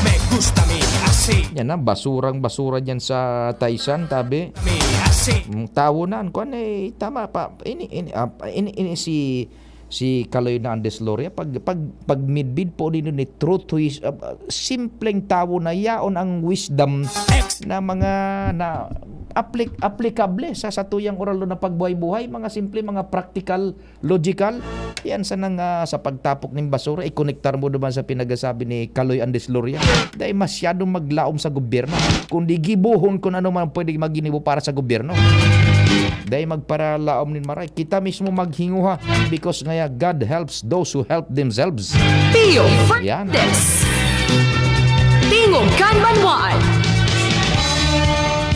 me gusta a mí, así. Yan na, basurang basura dyan sa Taysan, tabi. Me, así. Mm, tawo na, kuwan eh, tama pa. Ini, ini, ah, ini, ini si, si Kaloy na Andes Loria, pag, pag, pag midbid po din ni truth to his, ah, ah, simpleng tawo na yaon ang wisdom Ex- na mga, na aplik-, aplikable sa satuyang oral na pagbuhay-buhay, mga simple, mga practical, logical. Yan sana nga sa pagtapok ning basura, ikonektar mo naman sa pinagasabi ni Kaloy Andes Loria. Dahil masyadong maglaom sa gobyerno. Kundi gibohon kung ano man pwede maginibo para sa gobyerno. Dahil magparalaom nin maray. Kita mismo maghinguha. Because ngaya, God helps those who help themselves. Pio Yan. Fernandez. Tingog kan Banwaan.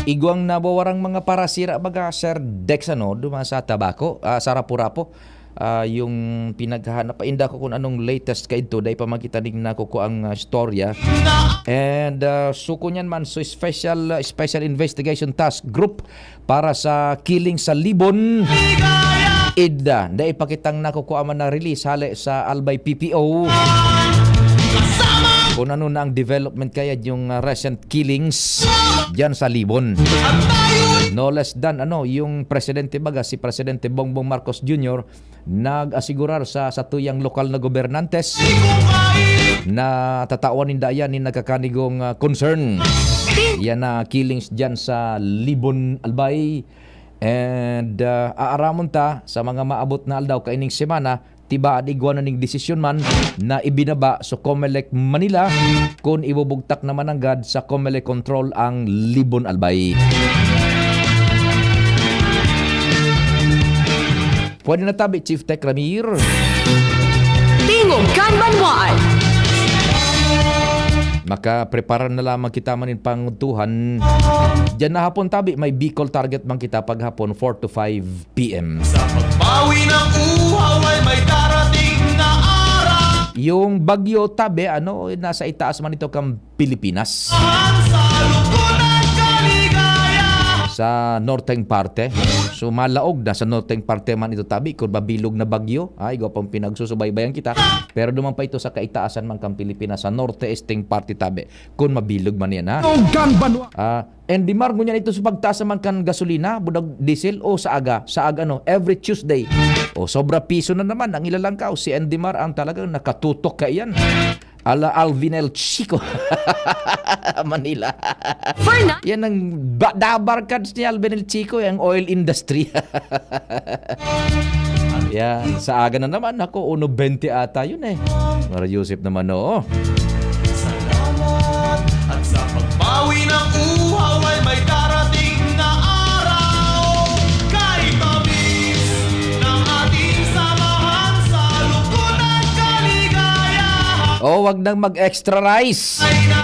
Igwang nabawarang mga parasira, baga, Sir Dex, ano, duma sa tabako, ah, sa rapo-rapo. ah, yung pinaghahanap. Painda ko kung anong latest kaidto. Dai pa makita ning nakukuang, ah, storya. And, ah, suko niyan man, so special, ah, Special Investigation Task Group para sa killing sa Libon. Ida, dai pa kitang nakukuha man na release hale sa Albay P P O. Kung ano na ang development kaya yung, ah, recent killings diyan sa Libon. No less than, ano, yung presidente baga, si Presidente Bongbong Marcos Junior, nag-asigurar sa satuyang lokal na gobernantes na tatawan ninda yan nin nagkakanigong, ah, concern. Yan na killings dyan sa Libon, Albay. And, ah, aaramon ta sa mga maabot na aldaw kaining semana, tibaad igwa na ning desisyon man na ibinaba sa Comelec Manila kun ibubugtak naman nanggad sa Comelec control ang Libon, Albay. Pwede na tabi, Chief Tech Ramir. Tingog kan Banwaan. Makaprepara na lamang kita manin pangutuhan. Diyan na hapon tabi, may Bicol target man kita paghapon, four to five P M. Sa pagbawi ng uhaw ay may darating na araw. Yung bagyo tabi, ano, nasa itaas man ito kang Pilipinas. Sa lukot at kaligaya. Sa norteng parte. So, malaog na sa norteng parte man ito tabi kung mabilog na bagyo. Ay, igwa pang pinagsusubaybayan kita. Pero duman pa ito sa kaitaasan man kang Pilipinas, sa norte-esteng parte tabi. Kung mabilog man yan, ha? Tingog kan Banwaan. Ah, N D M A R, ngunyan ito sa pagtaas naman kan gasolina, budag diesel, o sa aga, sa aga, no, every Tuesday. O, sobra piso na naman ang ilalangkaw. Si N D M A R ang talagang nakatutok kaiyan. Ala Alvin El Chico. Manila. Fernan- Yan ang ba- dabarkads ni Alvin El Chico, yung oil industry. Yan, sa aga na naman, ako, uno bente ata yun eh. Mario Joseph naman, oo. Salamat at sa pagbawi ng uhaw ay may darating na araw. Kay tamis ng ating samahan sa lukot at kaligayahan. Oh, wag nang mag-extra rice. Ay na.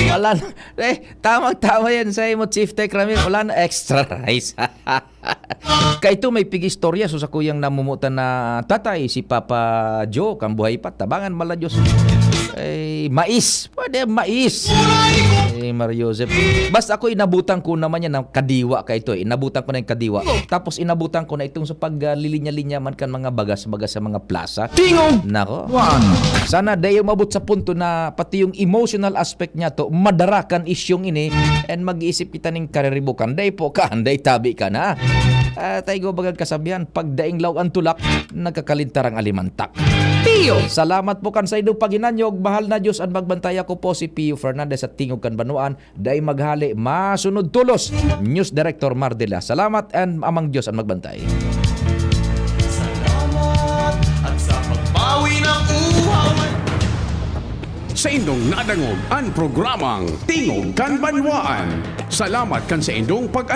Wala na. Eh, tamang-tama yan sa imo, Chief Tech Ramir. Wala na extra rice. Kaito may pig-istorya, so, sa kuyang namumutan na tatay, si Papa Joe, kan buhay pa, tabangan man la Diyos. Eh, mais. Pwede, mais. Eh, Mario Joseph. Basta ako, inabutan ko naman yan ng kadiwa kaito eh. Inabutan ko na yung kadiwa. Tapos inabutan ko na itong sa paglilinya-linya man kan mga bagas-bagas sa mga plaza. Tingog! Nako. One. Sana di umabot sa punto na pati yung emotional aspect niya to, madara kan isyong ini, and mag-iisip kita ning kariribukan. Dai po ka, dai tabi ka na. Ah, tayo bagang kasabihan, pag daing laog ang tulak, nagkakalintar ang alimantak. Pio. Salamat po kan sa inyong paghinanyog. Mahal na Diyos ang magbantay. Ako po si Pio Fernandez at Tingog kan Banwaan. Dai maghali, masunod tolos. News Director Mardela. Salamat and Amang Diyos ang magbantay. Salamat at sa pagbawi ng uhaw. Sa indong nadangog ang programang Tingog kan Banwaan. Salamat kan sa indong pag